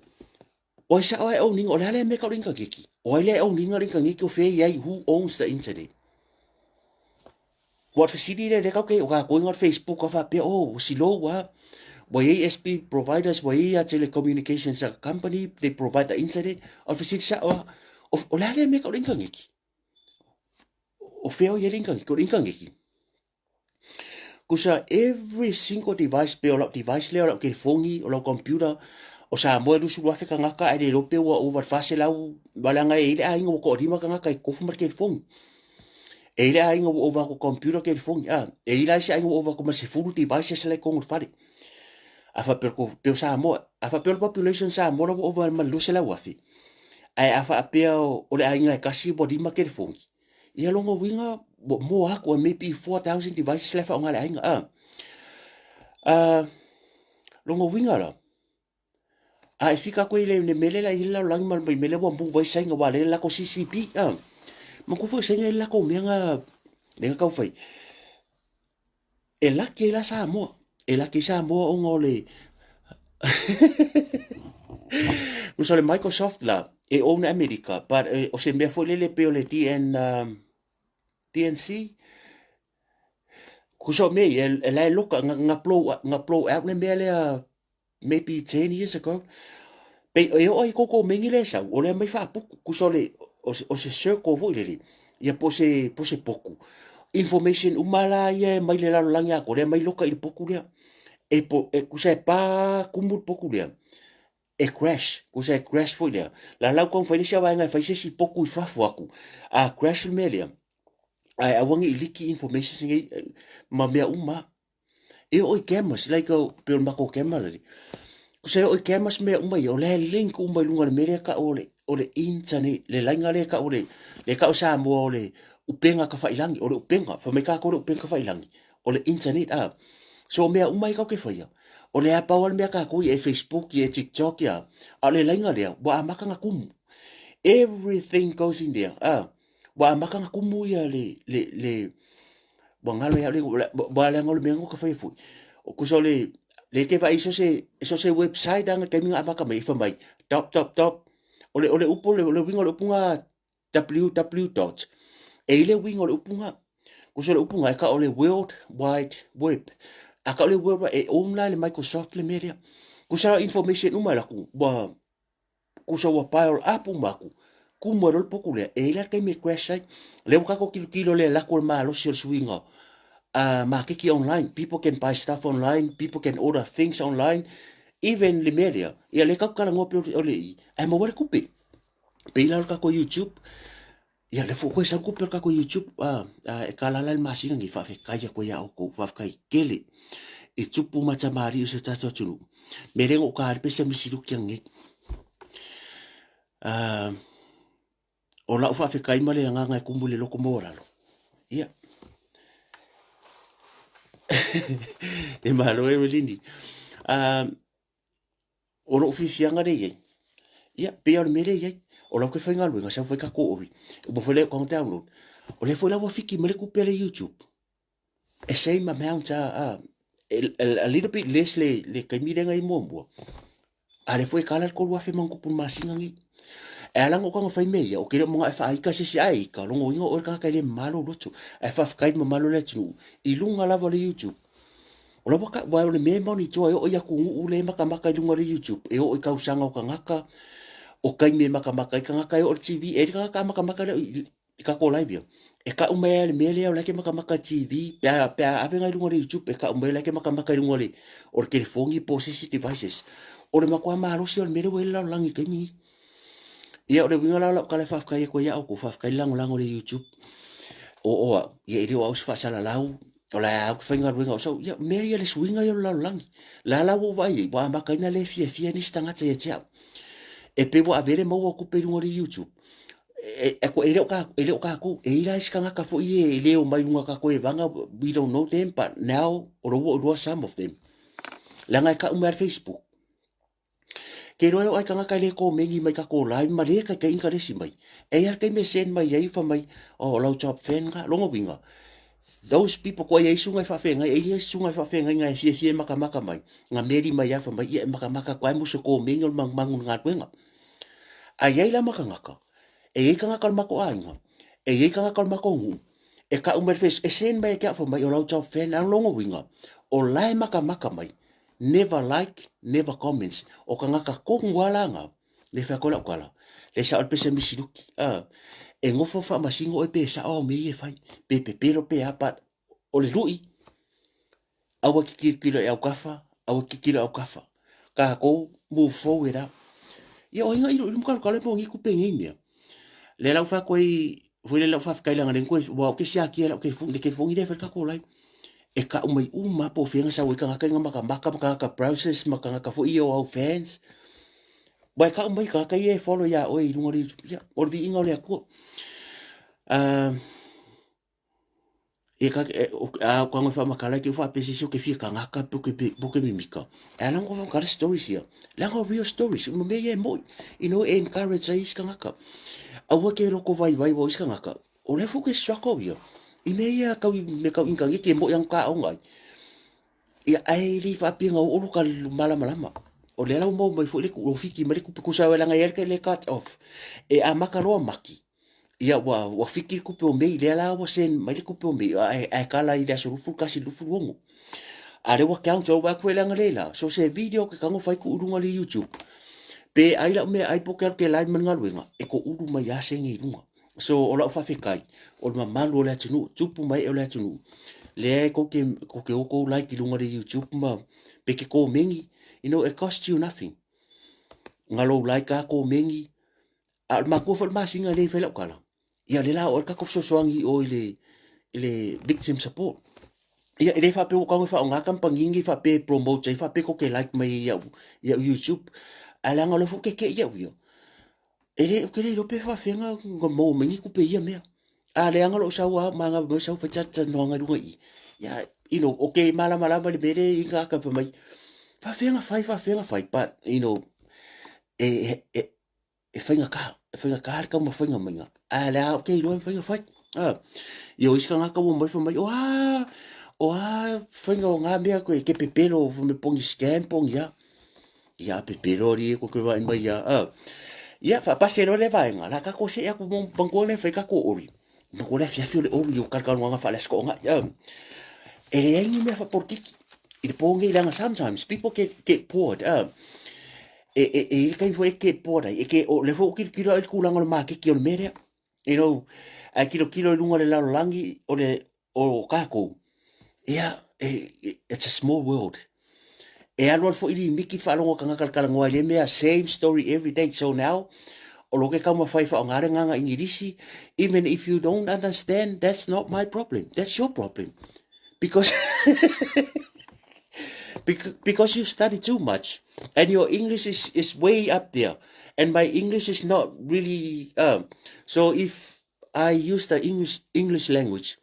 o ai sao e owning, o le a lea mea kau le initaneti? O ai lea e owning le initaneti o fea i ai, who owns the internet? Ua fesili lea, lea kau ke, o ka koinga o le Facebook a faapea, oh, ua silou a, ua iai SP providers, ua iai a telecommunications company, they provide the internet. O le fesili sao a, o le a lea mea kau le initaneti? O fea o i ai le initaneti? O le initaneti? Kusa every single device pe o lau device lea o lau telefoni, o lau computer, o Samoa e 20,000 tagata ae le iloa pe ua ova i le 400 leaga e i ai le aiga ua toalima tagata i tofu ma le telefoni. E i le aiga ua ova atu computer telefoni, a, e i la isi aiga ua ova atu ma le 10 devices la i totonu o le fale. A faapea o pei o Samoa, a faapea o le population Samoa la ua ova ma le 200,000, ae a faapea o le aiga e tasi ua lima telefoni, ia lona uiga ua more atu, maybe 4,000 devices la e faaaoga e le aiga, a. Lona uiga la, A e fika atu i le mea lea i le lalolagi ma le mea lea ua move ai Saina aua lea lako CCP a. Manatua foi o Saina e i le latou mea na lea na taumafai. E laki ai la Samoa. E laki ai Samoa ona o le Tusa o le Microsoft la, e own e Amerika, but o se mea foi lele pei o le DN, DNC, tusa o mea ia, e la e loka, na blow out le mea lea maybe 10 years ago. Pei e oo i koukou mengi lea e sau, o lea mai faapuku, kusa o le, o se circle foi lele, ia po se, po se poku. Information uma la ia e mai le lalolagi atoa, lea mai loka i le poku lea. E, po, e kusa e pa kumu le poku lea, e crash, kusa e crash foi lea. La lau kau fai le isi vaega e fai se isi poku i fafo atu, a crash le mea lea, ae aua ne i liki information nei ma mea uma. E oo i cameras, like o, pei o le matou camera lea. Kusa e oo i cameras mea uma ia, o la e link uma i luga o le mea lea e tau o le, o le internet, le laina lea e tau o le, lea e tau e Samoa o le upega tafailangi, o le upega, fai mai tatou o le upega tafailangi, o le internet a. So o mea uma ia tatou te faia, o lea pau lava le mea a tatou ia e Facebook ia e TikTok ia, a o le laina lea, ua amata ona tumu. Everything goes in there, a. Ua amata ona tumu ia le, le, le, ua galo ia le, ua leaga o le mea ka fai foi. O kusa o le, le ke vai so se, so se website anga taimi nga amata mai, fa mai, dot, dot, dot. O le, o le upu, le, le winga o le upu nga www dot. E i le winga o le upu nga, kusa o le upu nga e ka o le World Wide Web. A ka o le World Wide, e own la le Microsoft le mea lea. Kusa la information uma e laku, ua, Kusa ua pile up uma aku, kumu ai loa le poku lea, e i ai la le taimi e crash ai. Lea ua tatou tilotilo le lako o le malosi o le suiga makeki online, people can buy stuff online, people can order things online, even le mea lea, ia lea tatou talanoa pei o le i, ae maua ai le tupe. Pei la o le tatou YouTube, Ia, lea foi koe sau kupe o le tatou YouTube, e kala la le masina nei, faafetai atu ai ia outou, faafetai tele i tupu ma tamalii o si o tatou atunuu. Me le na ou taali pe sia misiluki anei. O lau faafetai ma le agaga e kumu i le loko maualalo. Ia. E malo e Welini. O lou fiafiaga lea i ai, ia, pei lava o le mea lea e i ai, o lau ke faigaluega, sau fai tatou ori, uma foi lea o download. O lea foi la ua fiki mai le tupe a le YouTube. E same amount a, a little bit less le, le taimi lea na i muamua. A lea foi e kala le 3,000 ma ona tupu i le masina nei. E ala ona ou tago fai mea ia, ou te le o manao e faaita se isi, ae ita, lona uiga o oe le tagata e le mama lou loto. Ae faafetai i le mamalu o le atunuu, i luga lava o le YouTube. O la ua tau, aua o le mea e monitor e oo i atunuu lea e matamata i luga o le YouTube, e oo i tausaga o tagata, o taimi e matamata ai tagata e oo i le TV, e i ai le tagata a matamata lea i tatou live ia, e tau mai lava i le mea lea o la e te matamata i le TV, pe a, pe a ave nai luga o le YouTube, e tau mai o la e te matamata i luga o le, o le telefoni po o se isi devices. O le matua malosi o le mea lea ua i ai le lalolagi i le taimi lenei. Ia, o le uiga la o lau tala e faafetai atu ai ia outou, faafetai le lagolago i le YouTube. O o au, ia e le o au se faasalalau, o la e au ke faigaluega o sau, ia mea ia le suiga ia o le lalolagi. La la ua ou vaai ai, ua amata ai ona le fiafia nisi tagata ia te au. E pei ua ave le maua o tupe i luga o le YouTube. E, e, e le o ka, e le o kākou, e i la isi tagata foi e le o mai luga kākou e vanga, we don't know them, but now, o lo ua iloa some of them. Leaga e kau mai a le Facebook. Ke iloa e oo ai tagata e le komeni mai tatou live ma le taitai inkaresi mai. E i ai le taimi e send mai ai fa mai, oh, o lau top fan ka, lona uiga, those people kua i ai susuga e faafeagai, e i ai susuga e faafeagaiga e fiafia e makamaka mai, na meli mai lava fa mai, ia e makamaka atu ai mo se komeni o le magumagu i le galuega. A i ai la ma tagata, e i ai tagata o le matou aiga, e i ai tagata o le matou nuu, e tau mai le face, e send mai ia te au fa mai, o lau top fan, a o lona uiga, o la e makamaka mai, Never like, never comments. O kangaka tonu a la nga, le whea koe lau kala. Le sao le pese misiluki. E ngofo whaamasino oe pe sao au mea ia e whai. Pe pepelo pe a, but o le lui, aua ki kilokilo e aukafa, aua ki kilo aukafa. Kākou, move forward a. Ia o inga ilo ilo mukalo kalo e mo ngi kupe ngi mea. Le lau whea koe Foi le lau faafetai leaga le koe ua o ke siakia lau telefoni le telefoni lea fai le tatou live. E kau mai uma po o fea na sau ai tagata i ngā makamaka ma tagata browsers ma tagata foi ia o au fans. Ua e kau mai tagata ia e follow iā oe i luga o le YouTube. Ia, o le viiga o le Atua. E ka e o a o ka ngoi whaamakala ke whaapese si o ke fia kangaka po ke po ke mimika. E ala ngo whakara stories ia. Leaga o real stories. Mo mea ia e moi. You know, e encourage ai isi kangaka. Aua ke loko vaivai wa o isi kangaka. O lea foi ke struggle ia. I mea ia kau i me kau inkangi ke moi ang ka ongai. Ia ai li whaapia ngau olu ka malamalama. O lea lau mau mai foi le ku o fiki mai le kupe kusa langa ia le cut off. E amaka loa maki. Ia ua ua fiki le kupe o Mei, lea la ua send mai le kupe o Mei, ae ae kala i le aso 21 26. A lea ua count au aku e leaga le la. So se video ke kango fai ku lunga le YouTube. Pe ai lau mea ai po ke alu ke live ma le galuega, e ko ulu mai a senge i lunga. So o lau faafetai, o le mamalu o le atunuu, tupu mai e o le atunuu. Lea e kou ke kou ke o kou like i lunga le YouTube ma pe ke komeni, you know, it costs you nothing. Nga lou like a komeni, A o le makua foi le masina lea i fai lau tala, ia lea la o le tatou fesoasoani i o i le, i le victim support. Ia e le faapea ua tago e faaaoga kamupani nei faapea e promote ai faapea tou te like mai ai ia'u ia'u YouTube, ae leaga o lea foi ou te te'i au ia, e le, ou te le iloa pe faapefea ona maua mai ni tupe i ia mea. A leaga lou sau lava manava mai sau fai talatalanoaga i luga i i, ia, you know, ou te malamalama i le mea lea e i ai tagata fai mai, faapefea ona fai, faapefea ona fai, but, you know, e, e, e faigata, e faigata le taumafaiga maiga, ae o le a ou te iloa e mafai ona fai. A, ia o isi tagata ua omai fai mai, o a, o a faiga o ngā mea koe, ke pepelo, fai mai po ni scam, po ni a. Ia, a pepelo alii e koe koe vaai mai ia, a. Ia, faapasi ai loa lea vaega, la tatou see atu mo manatua lea e fai tatou ori. Manatua le afiafi o le ori o kalakaluaga faaleasotoagai, a. E leai ni mea faapolitiki i le po nei, leaga sometimes people get bored, a. E, e, e i le taimi foi e ke bored ai, e ke, o lea foi ua tilotilo au i le tulaga o le maketi o le mea lea. You know, ae tilotilo i luga o le lalolagi o le, o tatou, ia, e, it's a small world. E alu alu foi limiki le faalogo a tagata i le talanoa i lea mea, same story every day. So now, o lo ke taumafai e faaaoga le agaga Igilisi, even if you don't understand, that's not my problem, that's your problem. Because because you study too much and your English is, is way up there and my English is not really so if I use the English English language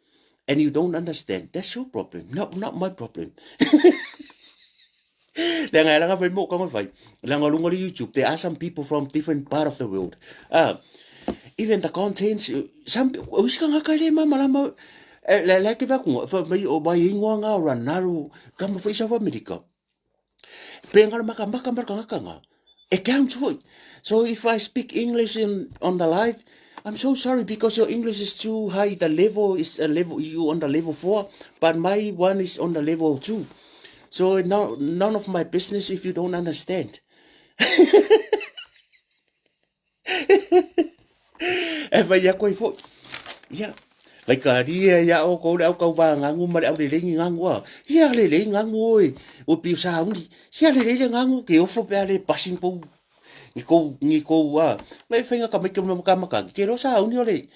and you don't understand, that's your problem, not not my problem. Leaga e langa fai mo ka fai. Leaga lunga le YouTube, there are some people from different part of the world. Even the contents, some, o isi kangaka e le mamalama, le le ke vakunga, fa mai o mai ingoa nga o Ronaldo, kama foi South America. Pe ngaro maka maka maka ngaka nga. E counts foi. So if I speak English in on the live, I'm so sorry because your English is too high. The level is a level you on the level 4, but my one is on the level 2. So no, none of my business if you don't understand. E whai a koe foi. Ia, whai ka ria ia o kou le au kau wā ngangu ma le au lelei ni ngangu a. Ia lelei ngangu oe, o piu sauni. Ia lelei le ngangu ke ofo pe a le pasin pou. Ni kou, ni kou a. Mai whainga ka mai ke ma ka maka. Ke ro sauni o le.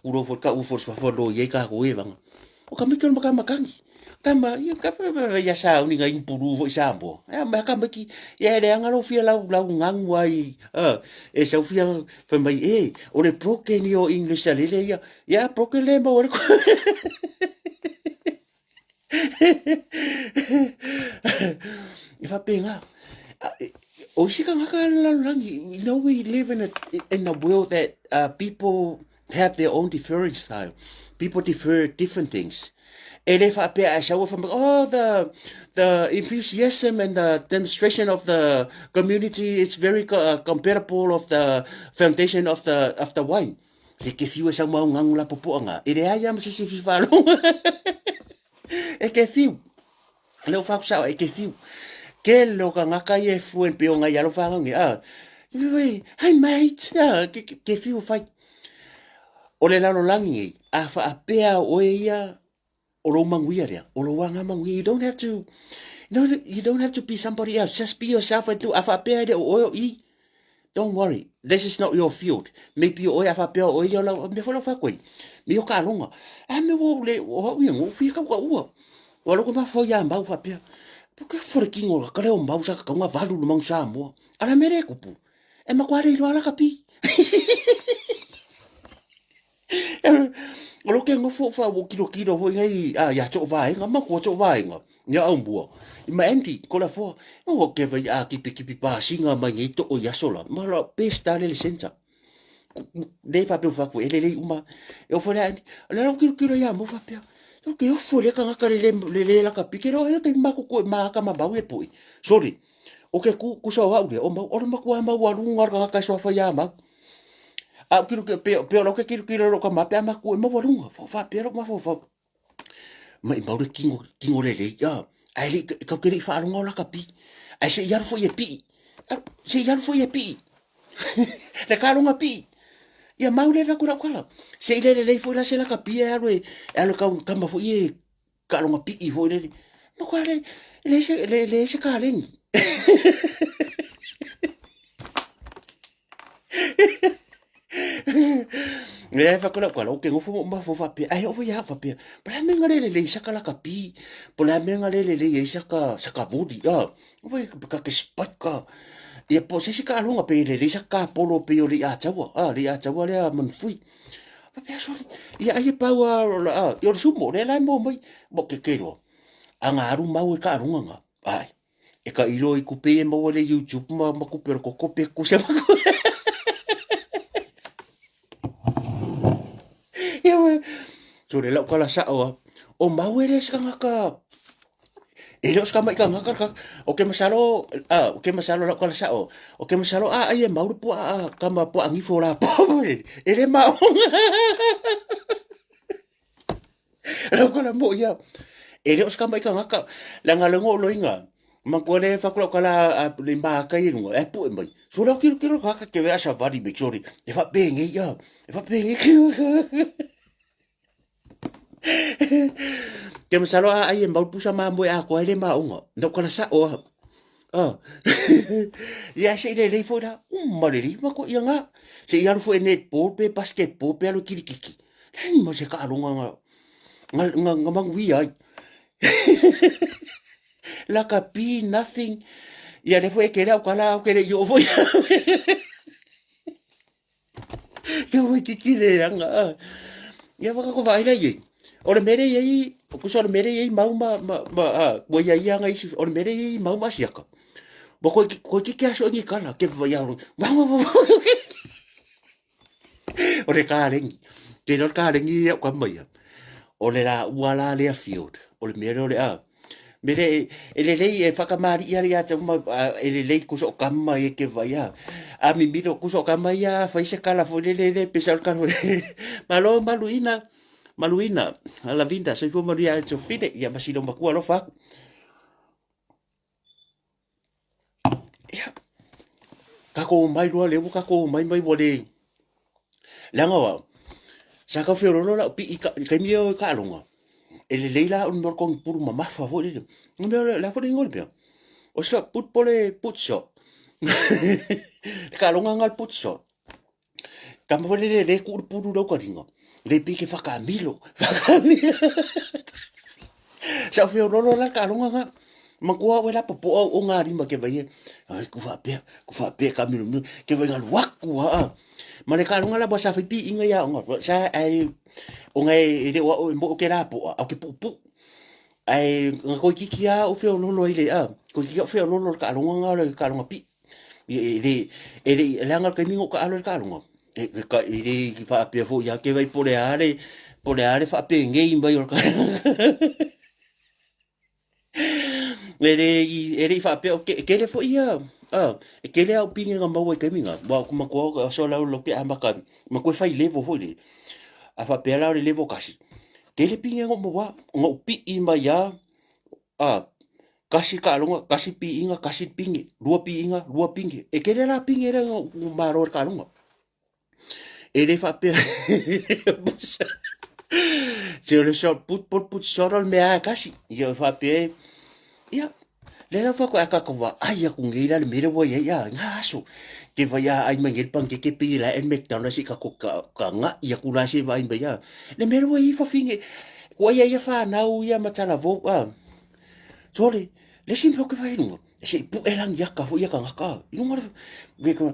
Kuro fo ka u fo swa fo lo ye ka ko e vanga. O ka mai ke ma ka makangi. Tama, ia ka ia sauni nga impuru foi Samoa. Ia ma ka maki, ia le anga lo fia lau lau ngangu ai. E sau fia fai mai e, o le broken i o English a lele ia. Ia broken le mo le. E faapena. O isi tagata le lalolagi, you know we live in a in a world that people have their own deferring style. People defer different things. E le faapea ae sau e oh, the, the enthusiasm and the demonstration of the community is very comparable of the foundation of the, of the wine. Se ke fiu e sau mau ngangu la popoa ngā. E le ai ma se se fi whalo. E ke fiu. Le o whaku sao, e ke fiu. Ke lo ka ngaka i e fluent pe o ngai alo whangangi. Ah, hi mate. Ah, ke, ke, ke fiu whai. O le lalolagi nei, a faapea oe ia o lou manuia lea, o lou aga manuia. You don't have to, no, you don't have to be somebody else. Just be yourself and do. A faapea e le o oe o i. Don't worry, this is not your field. Maybe o oe a faapea o oe ia o lau, mea foi lau fai atu ai, me o kaaloga. A me ua ou le, o au ia, ua ou fia kau ka ua. Ua loko mafau ia mau faapea. Po ke fo le kingo ka leo mau sa ka kaunga valu le mangu Samoa. Ala me le kupu. E makuā le iloa la ka pi. O lo ke ngofo fa wo kilo kilo foi ngai a ia cho vaenga ma ko cho vaenga ia au mua i ma Andy ko la fo o ke vai a kipi kipi pa singa mai ngai to o ia sola ma la pesta le le sensa le fa pe fa ku ele le uma e o fo le Andy le lo kilo kilo ia mo fa pe o ke o fo le ka ngaka le le le la ka pike lo ele ke ma ko ko ma ka ma mau e pui sorry o ke ku ku sa wa u le o mau o le makua mau aluga le kangaka e soafa ia mau A o kilo pe pe o ke kilo kilo ka ma pe ama ku e maualuga fa fa pe lo ma fa fa mai mau le kingo kingo le le ia ai le ka ke le fa alonga o la ka pi ai se ia fo ye pi se ia fo ye pi le ka alonga pi ia mau le fa ku la kala se ile le le fo la se la ka pi e alo e alo ka kama fo ye Kaaloga piʻi foi lele. Ma koa le, le se, le, le se kaleni. Le fa kola kola o ke ngofo mo mafo fa pe ai o ya fa pe. Pala me ngale le le saka la ka pi. Pala me ngale le le ye saka saka vodi a. Voi ka ke spat ka. Ia po se se ka alonga pe le le saka polo pe o le a chawa. A le a chawa le a man fui. Faapea sole, ia ai e pau a, a, i o le sumo, le la e mo mai, mo ke keroa. A ngā aru mau e ka arunga ngā, ai. E ka ilo i kupe e maua le YouTube ma, ma kupe o le koko pe kuse ma Ia we, sole lau kala sao a, o mau e le sanga ka, E le o se kamaʻi kanaka ka, o ke masalo, a, o ke masalo lau kala sao, o ke masalo a ai e mau le puaʻa kama puaʻa gifo la e le maʻoga. Lau kala mo ia, e le o se kamaʻi kanaka, leaga le ngo loinga, ma kua le whakura kala a le māka i runga, e puʻe mai. So lau kilo kilo kaka ke wea savari me sorry, e whapēngei ia, e whapēngei Ke masalo a ai e mau pusa ma moe a koa le ma onga. No kala sa o a. Ah. Ia se ile lei foi la. Uma le lei ma ko ia nga. Se ia alu foi netball pe basketball pe alu kirikiki. Lai ma se ka alonga nga nga nga, nga mangui ai. Lakapi nothing. Ia le foi ke le au kala au ke le i o foi. Kia wai kiki le anga. Ia waka ko vai lai. O le mere i o kusa o le mere i mau ma ma ma a ko ia ia anga isi o le mere i mau ma siaka. Bo ko ko kiki aso ngi kala ke vai au. Wa wa wa. O le kalengi. Ke no kalengi ia ka mai. O le la ua la lea field. O le mere o le a. Mere e lelei e whakamāriʻi ana ia te uma e lelei kusa o kama e ke vai a. A mimilo kusa o kama ia whai se kala fo lele le pesa o kala Malo maluina maluina Lavinda soifua manuia e Sofine ia masino makua alofa aku. Ia kako mai loa le ua kako mai mai ua le leaga o au sa kau feololo lau pii ka taimi ia o kaaloga e lelei la o le mea o le kogipulu mamafa foi lele o le mea o le a foi le igoa o le mea o shot put po le put shot le kaaloga ga le put shot Tama foi lele le kuu le pulu lau kaliga le pi ke whakamilo whakamilo sa feololo la kaaloga ga ma kua oe la popoa o ngā rima ke vai e ai ku whapea ku whapea ka milo milo ke vai ngalu aku ha ma le kaaloga la sa fai pi inga ia onga sa ai onga e le o e mo ke la poa au ke pupu ai nga koi kiki a o feololo ai le a koi kiki o feololo le kaaloga nga le kaaloga pi E le, e le, leaga le taimi na ou taalo ai le taaloga, e, e, ka, e le i faapea foi ia te vai po o le a le, po o le a le faapenei mai o le E le i, e le i faapea, o ke, e tele foi ia, a, e tele au pine na maua i taimi na, aua ou te matua aso la ou te amata, matua e fai level foi lele. A faapea la o le level tasi, tele pine na ou maua, na ou pii mai lava, A, kasi kaaloga, kasi piiga, kasi pine, lua piiga, lua pine. E tele la pine lea na ua malo i le kaaloga. E le faapea se o le shot put po le put shot o le mea lava e tasi. Ia e faapea e, ia, Lea la fako a ka wa ai aku ngi la le mea wa ia ia nga aso. Ke vai a ai mai ngi pankeke pe la el McDonald's i ka ko ka ka nga ia ku la se vai mai ia. Le mea wa i fa finge. Ko ia ia fa nau ia matala vo a. Sole, le si mea ke vai lunga. Se i pu e langi aka fo ia ka ngaka. I lunga le ke ka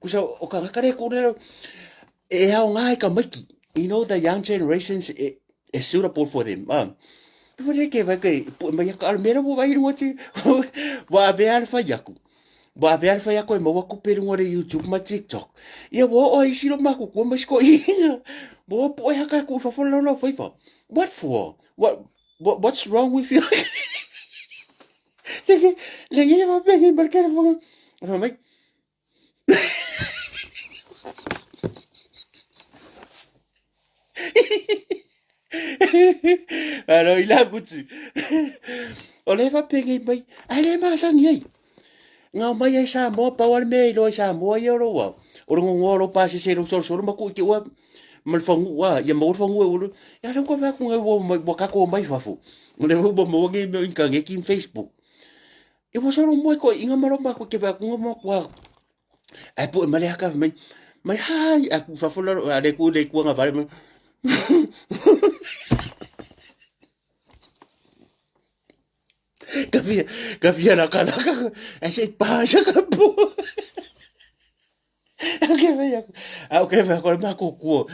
kusa o ka ngaka le ku le e aoga i ka maiki. You know the young generations e, e suitable for them. Ah. Pe whare ke vai ke pu mai aka ala mera wo vai runga ti. Wa ave ala whai aku. Wa ave ala whai aku e maua kupe runga re YouTube ma TikTok. Ia wa o ai siro maku kua mai sko inga. Wa pu e haka ku fa fo lo whai fa. What for? What, what what's wrong with you? Legi legi fa pegi markere fo. Mai Alo i la mutu. O le faapengei mai, ae le masani ai. Ngao mai ai Samoa, pau ale mea i loa i Samoa ia o lou au. O le gogoa o lou pasese i lou solosolo ma kui te ua ma le fagu a, ia maua le fagu e ulu. Ia le ua fai atu ngai ua mai, ua kako mai fafo. O le ua maua ngai mea o initaneti ma Facebook. E ua solo moe koe inga ma loma koe ke vai kunga mo kua. Ai po e male haka mai. Mai hai a ku fa fola a le ku le ku nga vale. Ka fia ka fia la ka la ka. Ai se pa sa ka po. Au ke whai aku. Au ke whai aku, ma ko kua.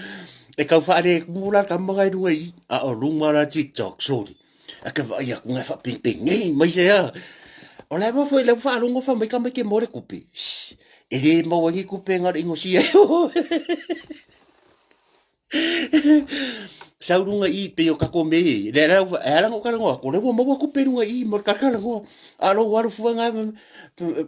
E kau whaare mula ka manga i runga i a o runga la TikTok, sorry. A ke whai aku ngai whapingping, nei, mai se a. O lai ma foi le whaarongo wha mai ka mai ke more kupe. Shh. E re maua ngi kupe ngaro ingo si ai. Sau runga i pe o kako me e. Le rau e ala ngo kala ngo ko le mo ko pe runga i mo kala ngo. A lo waru fua nga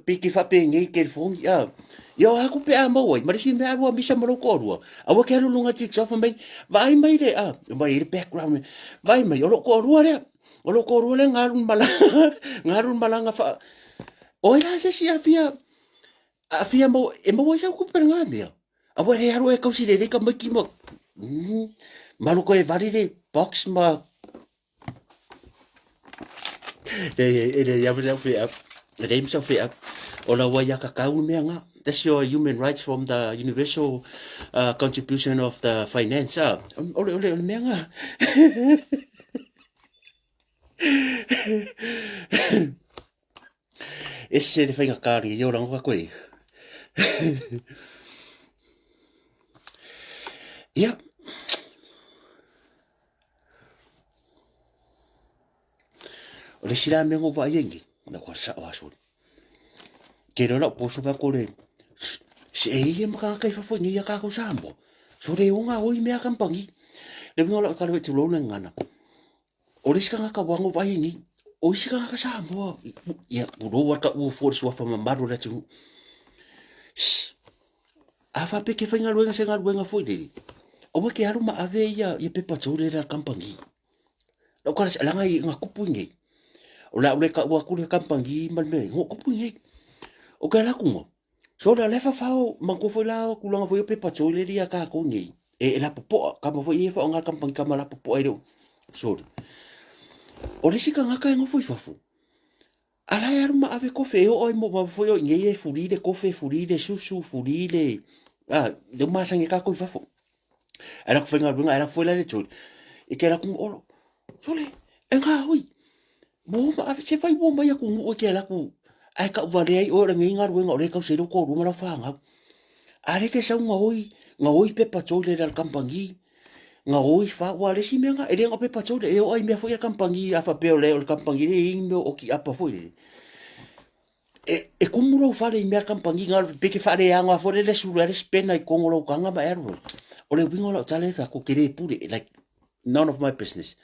pe ke fa pe ngi ke fo ngi a. Yo a ku pe a mo ai. Mari si me arua misa mo ko rua. A wa ke alu lunga tik so fa mai vai mai le a. Mai le background. Vai mai o lo ko rua le. O lo ko rua le ngarun mala. Ngarun malanga fa. Oi la se si a fia a fia mo e mo ai sa ku pe nga mea. Aua he aro e kausi rere ka maiki ma mm, maru koe vari re box ma e e re ia msa fe up re msa fe up o la wa ya ka kau mea nga that's your human rights from the universal uh, contribution of the finance ah ole ole ole mea nga Ese le whainga kāri i ora ngoka koe. Ia. O le sila me ngo vai engi. Na kwa sa o asuri. Ke rora o poso va kore. Se e ia maka kai fafo ngi ia kako sambo. So re o ngā oi mea kampangi. Le winga la kare tu lona ngana. O le isi tagata ua ago ai nei, o isi tagata Samoa, ia pulou a ka ua fua le suafa mamalu o le atunuu. Shh. A faapea ke faigaluega se galuega foi lele, aua ke alu ma ave ia, ia pepa tole la kampangi. Lau kala se langa i nga kupu i nei. O la ule ka ua kule kampangi ma le mea, ngo kupu i nei. O ke ala kunga, So la le fafao ma ko foi la kulanga foi o pepa toilet ia ka ko nei. E, e la popoa, ka ma foi e fa nga kampangi ka ma la popoa i leo. Sorry. O le sika ngaka e ngofo i fafo. Ala e aru ma ave kofe e o ai mo ma foi o ngei e furi le kofe, furi le susu, furi le... Ah, le masangi ka ko i fafo. Ala ku whainga runga, ala ku foi la le toilet. E ke ala ku olo. Sole, e ngā hui. Mō ma ave se whai wō mai aku ngu ke ala ku. Ai ka wale ai ora ngi ngā ruenga ore kau se roko ruma lau whāngau. Are ke sau ngā oi, ngā oi pepa tōle la kampangi. Ngā oi wha wa le si mea ngā, ere ngā pepa tōle, e o ai mea foi la kampangi, a wha peo le o le kampangi le ingi mea o ki apa foi le. E, e kumu lou fale i mea kampangi ngā peke whare a ngā fore le sulu le spena i kongo lou kanga ma aru. O le winga o lau tale wha ko kere pure, like none of my business.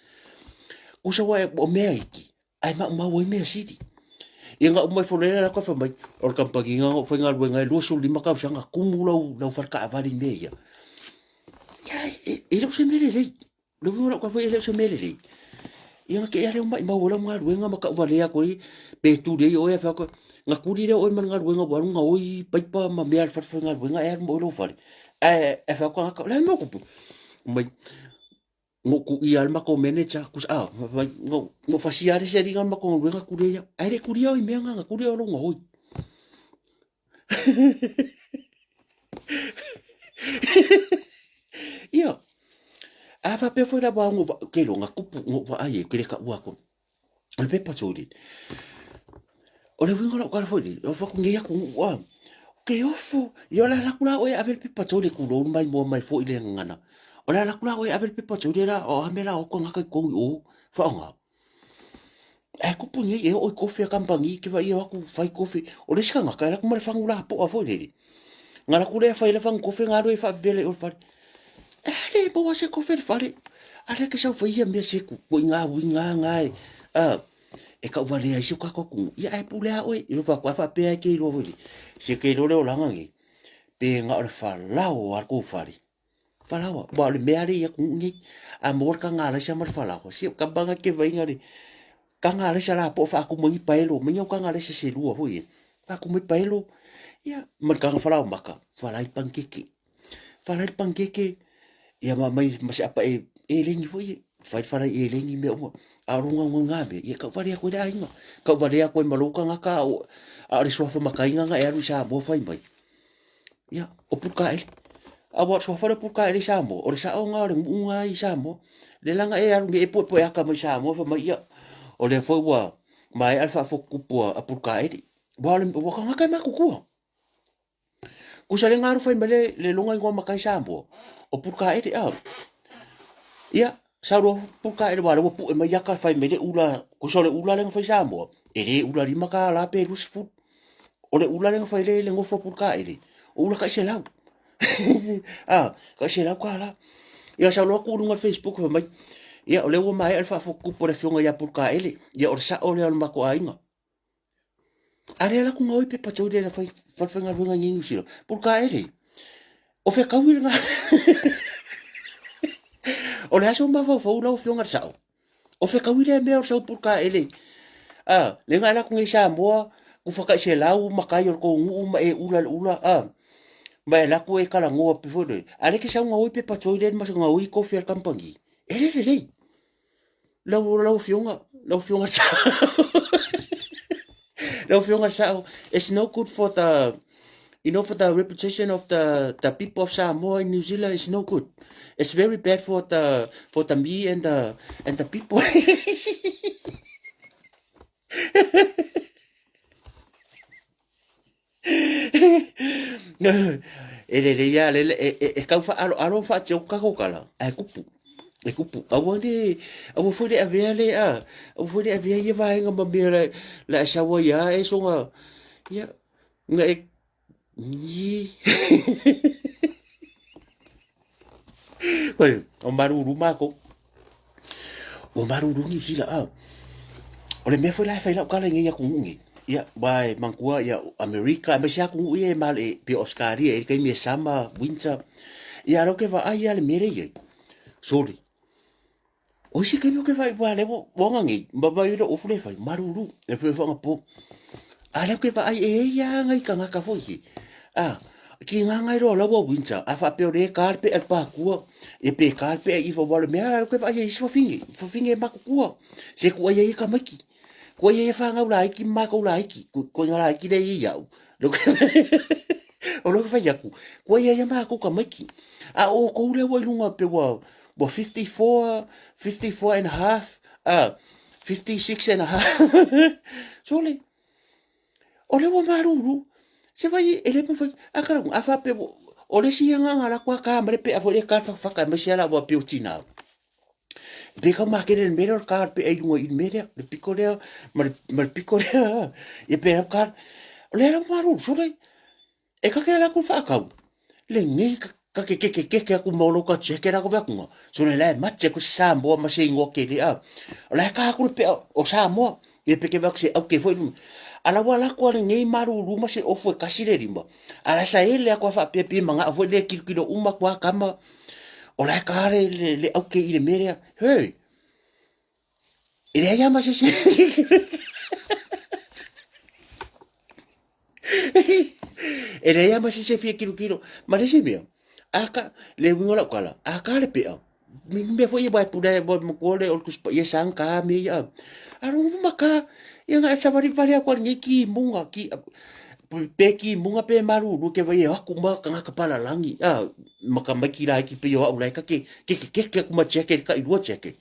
Kusa wa o mea iki, ai ma mau ai mea siri. Ia ngā umai fore la ka mai, o le kampangi ngā o whainga ruenga e 25 kausanga kumu lau lau whare ka avari mea ia. Ia, e, e lau se mere rei. Le uiga o lau kafai e le o se mea lelei. Ia nga ke ea leo mai mau o lau galuega ma kau valea koe pe tuli ai oe a whea koe. Nga kuri lea oe ma le galuega ua alu nga oi paipa ma mea le whare galuega e alu ma oe lou fale. Ae e whea koe nga kau, le mea kupu. Mai, Na ou kuʻia le matou manager, na ou fasia le isi alii na o le matou galuega kulia ia. Ae le kulia oe i mea na, na kulia oe i lou gaoi. Ia, a faapea foi la aua na ou ke iloa na tupu na ou vaai ai ou te le taua atu. O le pepa toilet. O le uiga o lau tala foi lele, o fai atu nei atunuu a, ke ofo, ia o le ala atu la oe e ave le pepa toilet tulou le maimoa mai foi le gagana. O le ala atu la oe e ave le pepa toilet la, o a mea la o atu tagata i totonu i o, faaaoga. Ae tupu nei, e oo i kofi a kamupani, ke vaai e o atu fai kofi. O le isi tagata, e alu atu ma le fagu lapoa foi lele. Na alu atu lea fai le fagu kofi, na alu e faavevela i o i le fale. E le maua se kofi i le fale. A lea ke sau fai ia mea se ituaiga uiga na e, a, e tauvalea ai si o tatou atunuu. Ia ae pule lava oe. I lou fai atu, a faapea e te iloa foi, se te iloa le olaga nei, pe na o le falao lava le tou fale. Falaoa, aua o le mea lava lea i atunuu nei, a maua le taga alaisa ma le falaoa, se o tama na te vaaiga le taga alaisa lapoa faatumu ai ni paelo, omai au taga alaisa se lua foi e, faatumu ai paelo, ia, ma le taga falaoamata, falai panikeke. Falai le panikeke, ia ma aumai ma se apa eleni foi e, fai le falai eleni mea uma. A o lou gaogaoga mea, ia tauvalea atu ai le aiga, tauvalea atu ai ma lou tagata, a o le suafa matai na e alu i Samoa fai mai. Ia, o Pulukaele. Aua o le suafa lea o Pulukaele i Samoa, o le sao lena o le nuu lena i Samoa. Lea la na e alu nei e puepueaka mai Samoa fai mai, ia, o lea foi ua maea le faafotutupu a Pulukaele. Aua o le ua tagata e matutua. Tusa lea na alu fai mai le, le lona igoa matai Samoa, o Pulukaele, a. Ia, sau loa Pulukaele aua o lea ua pue mai aka fai mai le ula, tusa o le ula lea na fai Samoa, e le ula $5 pe 20. O le ula lea na fai le, le nofo a Pulukaele, o ula tai 100. A, tai $100. Ia sau loa tuu i luga o le Facebook fai mai, ia o lea ua maea le faafotutupu a le afioga ia Pulukaele, ia o le sao lea o le matou aiga. A lea la ku gaoi pepa toi le fai falefaigaluega i Niu Sila. Pulukaele, o fetaui lena. O le aso mafaufau lau afioga le sao. O fetaui lea mea o le sau Pulukaele. A, le na alu atu nei Samoa, kufa tai 100 matai o le tou nuu ma e ula le ula, a. Ma e alu atu e talanoa pe foi lele. A lea e te sau gaoi pepa toi le ma gaoi kofi a le kamupani. E le lelei. Lau, lau afioga, lau afioga sao. Lau afioga sao, it's no good for the, you know, for the reputation of the people of Samoa in New Zealand, it's no good. It's very bad for the, for the me and the, and the people. E lelei lava le, e, e, e tau faaaloalo ma faatioto tatou tala, ae tupu, e tupu. Aua le, aua foi le avea le, a, aua foi le avea ia vaega ma mea la, la e sau ai lava e soga, ia, na e, ni. Oi, o malulu mākou. Ua malulu Niu Sila, a. O le mea foi la e fai lau tala i nei atunuu nei. Ia, wa e manatua, ia, Amerika, aemaise atunuu ia e mal, e, pei o Australia, e le taimi e summer, winter. Ia, a lea ou te vaai lava le mea lea e i ai. Sole. O isi taimi ou te vaai, ua lea ua ona nei, ma mai lou ofu lea e fai, malulu, e pei foi ona po. A lea ou te vaai e i ai lava nai tagata foi ia, a, ki gaga loa la ua winter, a faapea o lea e ta le pea i le pākua, ia pe ta le pea i aua o le mea lea ou te vaai ai i isi wafine, wafine e matutua, se kuai ai e tamaiti, kuai ai e fanau laiti ma matou laiti, koina laiti lea e i ai iaʻu, o lea ou te fai atu, kuai ai e matou tamaiti, a o outou lea ua i luga pe ua, ua 54, 54 and a half, 56 and a half. Sole, o lea ua malulu. Se fai, e le mawhai, a karaku, a whape, o le si anga nga la kua ka mare pe a fo le ka whakawhaka, mai se ala ua pio tina. Pe kau makere le mere o le ka pe ai lunga i le mere, le piko lea, ma le, ma le piko lea, ia pe au ka, o le ala malulu, sole, E kake ala aku whaakau. Le nei ka ke keke keke aku ma lou ka jacket aku vakunga. So le lae mate aku se Samoa ma se ingoa ke le a. O lae ka aku le pea o Samoa. E peke vaku se au ke foi luna. Ala wa la kua le nei maruru ma se ofu e kasi le lima. Ala sa ele aku a whaapea pia manga foi le kilokilo uma kua kama. O lae ka le, le, le au ke i le merea. Hey! E leai lava ma se isi. E leai lava ma se isi e fia kilokilo. Ma le isi mea, a ka, le uiga o lau tala, a ka le pea. mea foi ia wae pule wa matua le o le Tusi Paia sa ka mea ia. A lo ma ka ia nga sa vali vali aku ngi ki munga ki pe ki munga pe maru lu ke vai aku ma ka ka pala langi a ma ka mai ki la ki pe yo au lai ka ke ke ke ke ku ma jacket ka i lua jacket.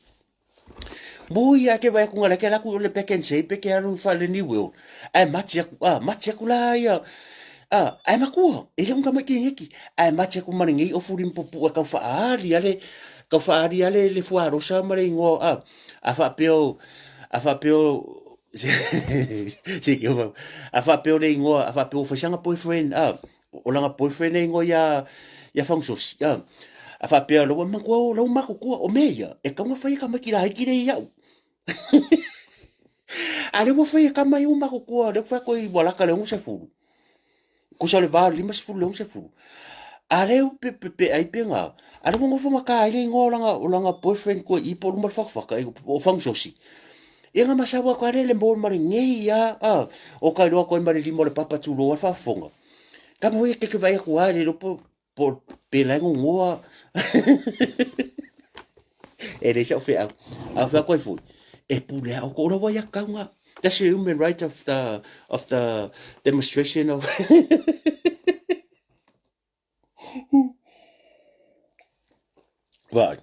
Mo ia ke vai aku ngala ke la ku le pack and save ke alu fa le new world. Ai mati aku a mati aku la ia a ai makua e le unga mai ke ngeki ai mati aku mare ngei ofu rim pupu ka fa ali ale ka fa ali ale le fua rosa mare ingo a a fa peo a fa peo se ke a fa peo le ingo a fa peo fa sanga boyfriend a o langa boyfriend e ingoa ia ia Fangsosi a a faapea lau makua o lau makukua o mea ia e kau fai ka mai la hiki nei iau a le ua fai e kama i u makukua le fai ko i walaka le unse fulu kusa le va lima sefulu le unse fulu a le pe pe pe ai pe nga a le ngofo maka ai le ingoa o langa o langa boyfriend ko i po luma whakawhaka i o Fangsosi Ia nga masawa ko are le mo mare ngei ia a o kai roa koe mare lima o le papa tu roa whaafonga. Ka mo ia keke vai aku haere ropo po pe lai ngongoa. E le sa wheau. A whea koe fui. E pule au ko ora wai akau nga. That's the human right of the demonstration of Vai.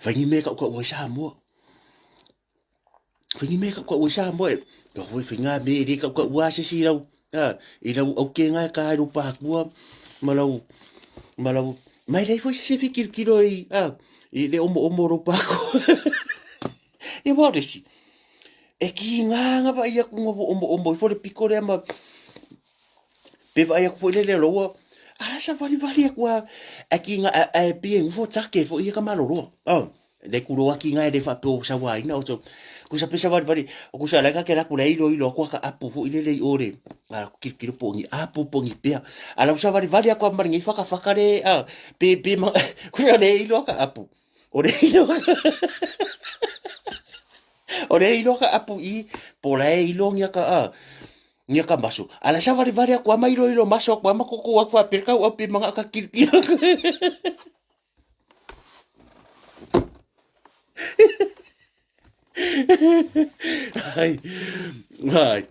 Whaingi me ka uka ua Samoa. Whaingi me ka uka ua Samoa e. Ka hoi whainga me re ka uka ua se si rau. Ha, i rau au ke ngai ka ro pākua. Ma rau, ma rau. Mai rei foi se se whikiru kiro i, ha, i le omo omo ro pākua. E wā resi. E ki ngā ngā vai aku ngā omo omo i fore piko rea ma, Pe vaai aku foi lele loa, ala sa vali vali aku a, a ki nga, a, a e pie ngufo take fo ia ka maloloa. Oh, le kulo a ki nga e le whapeo sa waina o to. Kusa pesa vali vali, o kusa laika ke laku le ilo ilo aku aka apu fo ile le i ore. Ala ku kilo kilo po ngi apu po ngi pea. Ala kusa vali vali aku a mari ngi whaka whaka le, a, pe, pe ma, kusa le ilo aka apu. O le ilo aka, o le ilo aka apu i, po la e ilo ngi aka a, Nia ka maso. Ala sa vale vale aku ama ilo ilo maso aku ama koko aku fa perka au pe manga ka kil kil. Ai. Ai.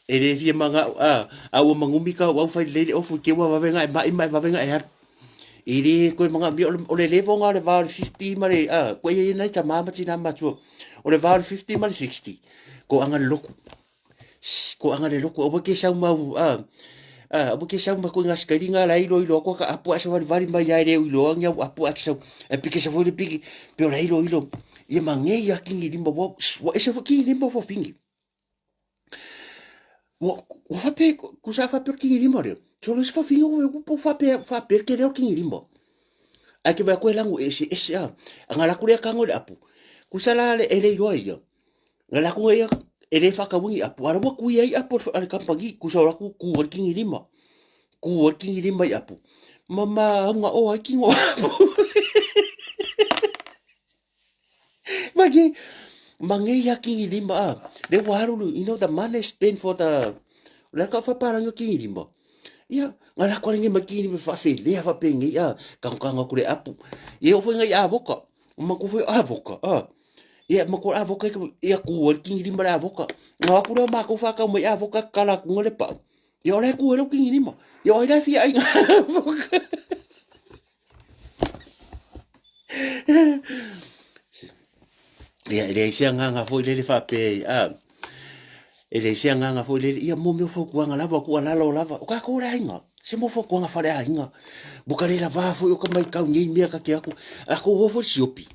E le fia manga a a ua mangumi ka au fai lele ofu ke ua vavenga e mai mai vavenga e alu. E le koe manga mi o le level nga o le va o le 50 ma le a koe e nai tama ma tina matua. O le va o le 50 ma le 60. Ko anga le loku. Shh, ko anga le loko, aua ke sau mau, a, a, aua ke sau ma ko nga skari nga lai lo ilo ko ka apu asa wari wari mai ai le ilo angi au apu asa sau, e pike sa foi le piki, pe ora ilo ilo, ia ma nge ia kingi limba wa, wa esa fa kingi limba wa fingi. Wa, wa fa pe, ku sa fa pe kingi limba le, so le fa fingi wa ku fa pe, fa pe ke leo kingi limba. Ai ke vai koe langu ese ese a, anga la kure kango le apu. Ku sa la le ele iloa ia. Nga la ku ia e le whakawingi apu. Ara ua kui ai apu a le kampangi, ku sa ku ku wari kingi lima. Ku wari kingi lima i apu. Ma ma hunga o ai kingo apu. Ma ki, ma ngei a kingi lima a. Le ua haruru, you know, the money spent for the, le ka whaparangi o kingi lima. Ia, nga la kore nge ma kingi lima whawhelea whapengei a, kangkanga kure apu. Ia o whai ngai avoka. Ma ku whai avoka, a. Ia, ma ko avoka ia ku wari kingi lima le avoka. Nga aku leo mākou whakau mai avoka kala ku ngale pau. Ia ora e ku ero kingi lima. Ia oi lai fia ai ngā avoka. Ia, e leai se anganga foi lele whapea, a, e leai se anganga foi lele, ia mō meo whaukuanga lava, kua lalo lava, o kā kōre ainga, se mō whaukuanga whare ainga, buka le la vā foi o ka mai kau nei mea ka ke aku, a ko hua foi siopi.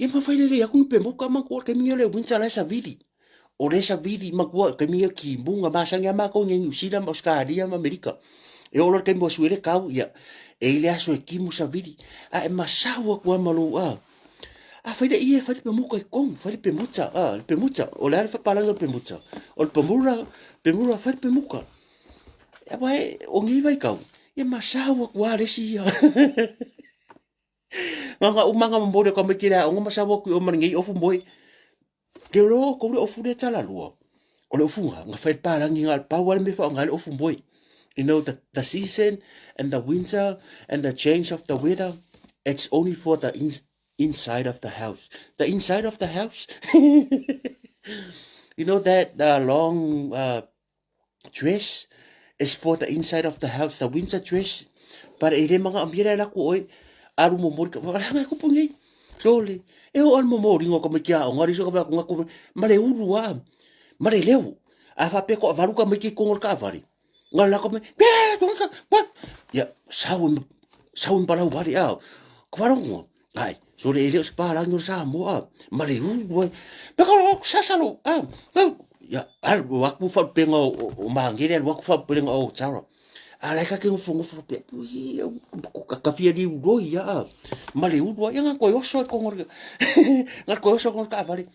Ia ma whai rere aku pe mo ka makua ke mingi le winter la sa vili. O le sa vili makua ke mingi ki bunga ma sangi ma ko ngi New Zealand ma Australia ma Amerika. E olo ke mo suere kau ia. E ile aso e kimu sa vili. A e masau aku ama lo a. A whai le ia whai pe muka i kong, whai pe muta, a pe muta. O le ara whapalanga pe muta. O le pamura, pe mura whai pe muka. E wai, o ngi vai kau. Ia masau aku a resi ia. Nga nga umanga mo le ka me kira o ma sawa ku o man ngi ofu moi. Ke ro ko le ofu le tala lua. O le ofu nga nga fai pa langi nga pa wa me fa nga le ofu moi. You know the season and the winter and the change of the weather. It's only for the in, inside of the house. The inside of the house? You know that long dress is for the inside of the house, the winter dress. But e le manga amia le laku oi, alu mo mori ka, wala ngai kupu nei. Sole, e o alu mo mori ngo ka mai kia o ngari so ka mai ngaku, ma le ulu a, ma le leo. A fa pe ko avalu ka mai ki kongo ka avari. Nga la ka mai, pe, ka, pa. Ia, sau e, sau e palau vari a, ka warongo. Ai, sole e le o se pālagi o le Samoa, a, ma le ulu ai. Pe ka lo, sasa lo, a, ia, alu aku whalupenga o, o Māngere, alu aku whalupenga o Tara. A lai ka ke ngofo ngofo pe, pui, ka ka fia liu roi, a, ma le ulu ai, ia nga koe oso e kongo, nga koe oso kongo ka avare.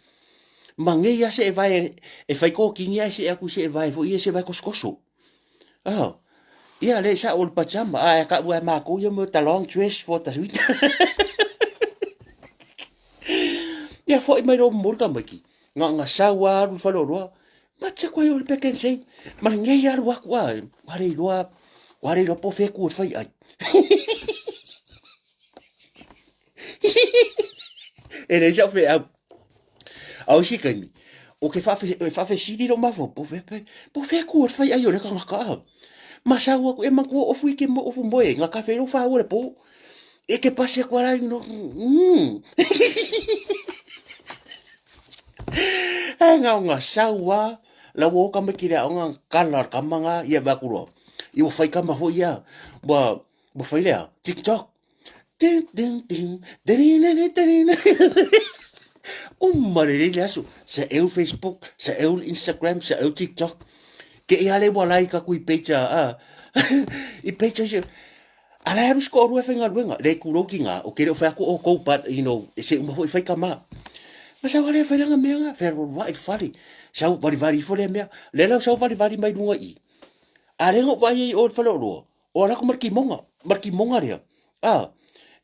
Ma ngei a se e vae, e whai kōkingi ai se e aku se e vae fo ia se vae kosokoso. Oh. Ia le sa o le pajama, a e ka ua e mākou ia mo ta long dress for ta winter. Ia foi mai ro momori ka maiki. Nga nga sau a alu whare o roa. Ma te koe o le peke sei. Ma le ngei alu aku a. Ware i roa, ware i roa po wheku o whai ai. E nei sau wheau. A o isi kaimi, o ke whawhe, e whawhe siri ro mafo, po whe, pe, po whe ku o whai ai o le kangaka a. Ma sau aku, e manku o ofu i ke mo ofu moe, nga kawhe ro whāua le po. E ke pasi aku ara, you know, E ngā o ngā sau a, la ua o kama ki rea o ngā kala kama ngā, ia wā kuroa. I ua whai kama hoi ia, ua, ua whai lea, TikTok. Ding, ding, ding, ding, ding, ding, ding. Uma le le aso, sa eu Facebook, sa eu Instagram, sa eu TikTok. Ke ia le wala i ka kui page a. I page se ala alu sko rua whenga luenga, le ku roki nga, o ke le whai aku o kou, but you know, se uma foi whai ka ma. Ma sa wale whai langa mea nga, whai rua i whare. Sa vari vari fo le mea. Le lau sa vari vari mai lunga i. A lenga vai i o whare o roa. O ala ku marki monga, marki monga rea. A,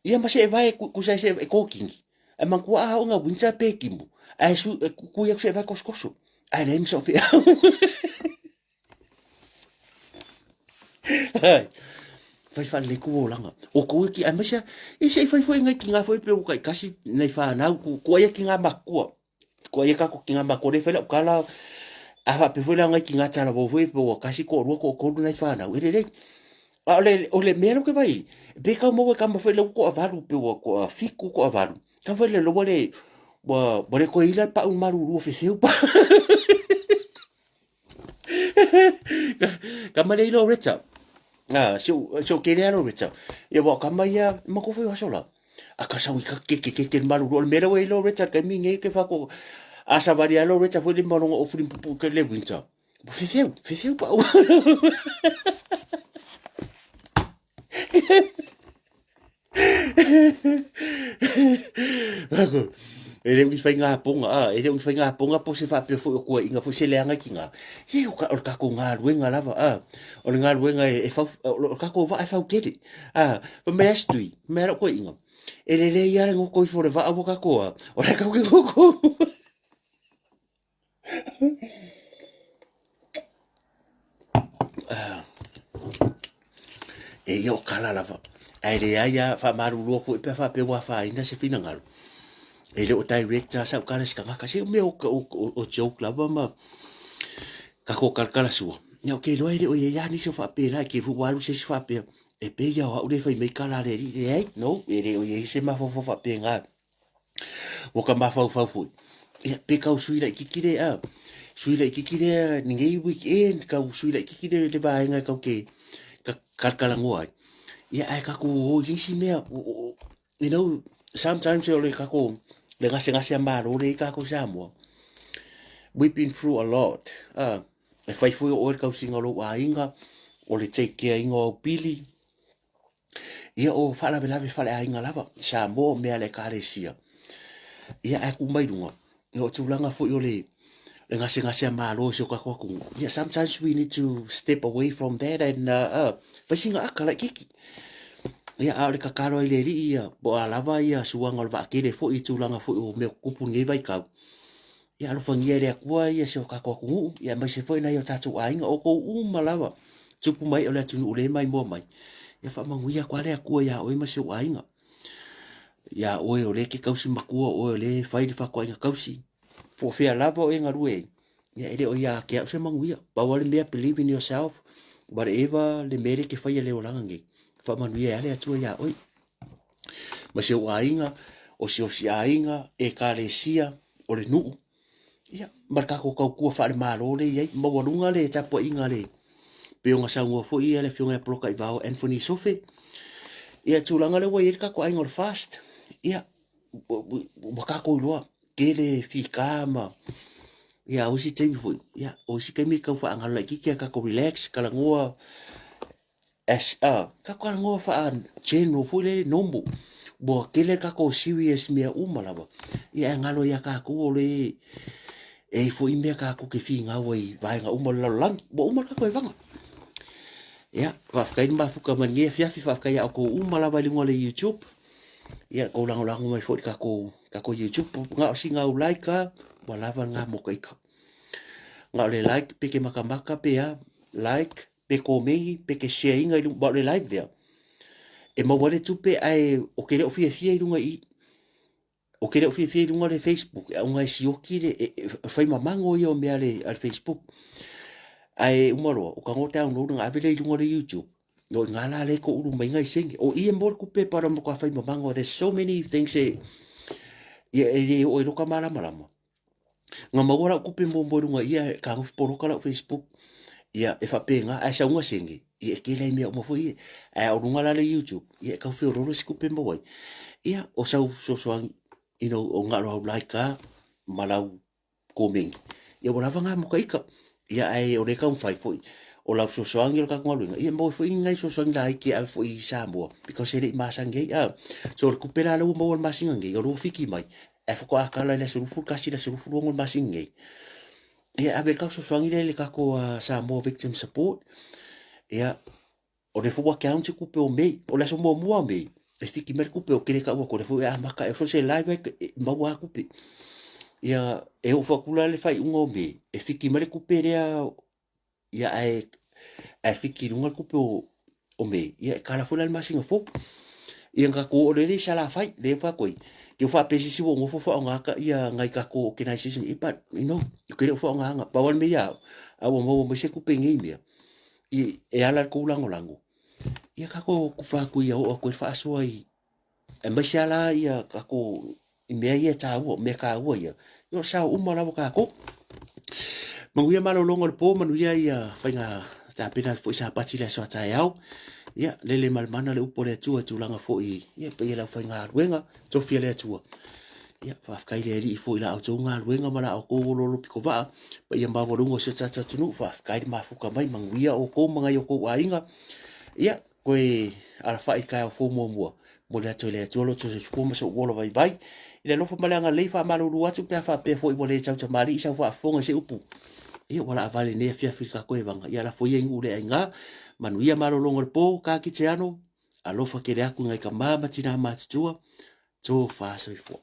ia ma se e vae ku, ku se se e kōkingi. E man kua aha o ngā winter pē kimu. A e su, e ku, ku ia ku se e vae kosokoso. A e nei mso whia. Ai. Whai whare le ku o langa. O ko ki, ai maisa, e se i whai whai ngai ki ngā whai pe o kai kasi nei whānau, ku, ku aia ki ngā makua. Ko ia ka ko ki ngā makore whai lau kala a wha pe whai ngai ki ngā tala vo whai po kasi ko rua ko koru nei whānau. E rere. A ole ole mea lo ke vai. Pe kau maua ka ma whai lau ko avalu pe wa ko a fiku ko avalu. Ka whai le lo wale wa wale ko ila pa un maru rua fefeu pa. Ka mare ilo reta. Ah, so so ke le alo reta. Ia wa ka mai ia ma ko foi asola. A ka sau ka ke ke ke ke maru ro mera we ilo reta ka mi nge ke fa ko a sa vari alo reta foi le maronga o furi pupu ke le winter. Bo fefeu, fefeu pa. Ako, e le uni whai ngā ponga, a, e le uni whai ngā ponga po se whapea foi o kua inga foi se leanga ki ngā. Ie, o, ka, o le kako ngā luenga lava, a, o le ngā luenga e, e whau, o, o le kako waa e whau kere, a, pa mea stui, mea rau koe inga. E le le ia le ngoko i fo le waa o kako, a, o le kau ke ngoko. E ia o kala lava. Ae leai a faamalulu atu foi pe a faapea ua afaina se finagalo. E le o direct lava sau kala i se tagata, se mea o, o, o, o joke lava ma tatou kalakala sua. Ia ou te iloa e le o i ai lava nisi o faapena, e te foi ua alu se isi faapea, e pei lava o au lea e fai mai kala a le alii. Leai, no, e le o i ai se mafaufau faapena. Ua ka mafaufau foi. Ia, pe kau sui laitiiti le a. Sui laitiiti le lenei weekend, kau sui laitiiti le, le vaega e kau te ka, kalakalagoa ai. Ia, ae tatou o i isi mea, you know, sometimes o le tatou, le gasegase a Malo lea i tatou Samoa. We've been through a lot. E whai foi o oe le tausiga o lou aiga, o le take care inga o au pili, Ia o faalavelave faleaiga lava, Samoa mea le ekalesia. Ia ae ku mai lunga, ia o tulaga foi o le le gasegase a Malo i si o tatou atunuu. Ia sometimes we need to step away from that and fai sina aka laitiiti. Ia a o le tatalo ai le Alii ia po o a lava ia suaga o le vaatele foi i tulaga foi o mea o tutupu i lenei vaitau. Ia alofagia e le Atua ia si o tatou atunuu, ia aemaise foi nai o tatou aiga, o outou uma lava, tupu mai o le atunuu le maimoa mai. Ia faamanuia atu lava le Atua iā oe ma si ou aiga. Iā oe o lea e te kausi matua o oe o lea e fai le faatoaiga kausi, po o fea lava oe e galue ai, ia e le o ia te au se manuia. Pau lava le mea, believe in yourself, whatever le mea lea e te faia i le olaga nei, faamanuia ai lava le Atua iā oe. Ma si ou aiga, o si ou aiga, ekalesia, o le nuu, ia, ma le tatou tautua faale-Malo lea e i ai, maualuga le tapuaiga a le, pei ona saunoa foi le Afioga ia Polokaivao Anthony Sofe, ia tulaga lea ua i ai le tatou aiga o le FAST, ia, ua tatou iloa, tele fita ma, ia, o isi taimi foi, ia, o isi taimi e tau faagalo laitiiti a tatou relax, talanoa, as a tatou talanoa faa general foi lele normal ua tele tatou serious mea uma lava ia ae galo ia tatou o le e i foi mea tatou te finau ai vaega uma o le lalolagi ua uma le tatou evaga. Ia faafetai le mafuta mai lenei afiafi, faafetai ia outou uma lava i luga o le YouTube, ia tou lagolago mai foi i le tatou tatou YouTube na o sina au like a ua lava lena mo taita. Na o le like pe te matamata pe a like pe komeni pe te share ina i luga, o le live lea e maua ai le tupe ae o te le o fiafia i luga i i. O te le o fiafia i luga o le Facebook e auga e sioki le e, e fai mamago ia o mea a le, a le Facebook. Ae uma loa, o ka ngo download nga ave lea i luga o le YouTube. No i ngā la le ko ulu mai ngai senge. O i e mo le kupe para mo ka fai mamago. There's so many things e ia e le o e loka malamalama. Nga maua lau kupe muamua i lunga ia ka ngofi poloka lau Facebook ia e faapena ae sauga senge ia e tele ai mea uma foi ia ae o luga la le YouTube ia e tau feololo se kupe maua ai ia o sau fesoasoani you know o ngalo au like a ma lau komeni ia ua lava nga mo ka ika ia ae o le taumafai foi o lau fesoasoani o le tatou galuega ia maua foi ni nai fesoasoani laiti e ave foi i Samoa because e le i masani ai a so o le tupe la lea ua maua i le masina nei o lea ua fiki mai ae faatoa tala i le aso 21 i le aso 26 o le masina nei ia ave le tatou fesoasoani lea i le tatou Samoa Victim Support ia O le foi ua count se tupe o Mei. O le aso muamua o Mei, e fiki mai le tupe o kele tau atu, o le foi e amata, e so se live e maua a tupe. Ia, e oo foi atu la le faaiuga o Mei, e fiki mai le tupe lea, ia ae, ae fiki i luga le tupe o, o Mei, ia e kala foi la le masina fou. Ia na tatou oo lele i Salafai, lea ua fai atu ai, ke faapea se isi ua nofo faaaoga ka ia ngai tatou organization, but you know, ke le o faaaogaina. Pau lava le mea ia au, a ua maua mai se tupe i nei mea, i, e ala i le kou lagolago, ia tatou kufa atu ia oo atu ai le faasoa i, aemaise lava la ia tatou i mea ia e taua, mea taua ia, ia o le sao uma lava o tatou. Manuia malologa o le po, manuia ia faiga tapena foi Sapati i le aso a taeao. Ia, lele malemana le upu a le Atua i tulaga foi, ia, paia i le aufaigaluega, tofi a le Atua. Ia, faafetai le Alii foi i la outou galuega ma la outou oloolo pitovaa, paia maualuga o si o tatou atunuu, faafetai le mafuta mai, manuia outou ma nai outou aiga. Ia, toe alafai i le taeao fou muamua, momoli atu e le Atua lo outou soifua ma sou ola vaivai. I le alofa ma le agalelei, faamalulu atu pe a faapea foi ua le tautamalii sau faafofoga i se upu. Ia, ua laavale i lenei afiafi i le tatou evaga. Ia lafo ia i nuu le aiga, manuia malologa o le po, ka kite ano, alofa tele atu i ngai tama ma tina matutua, tofa soifua.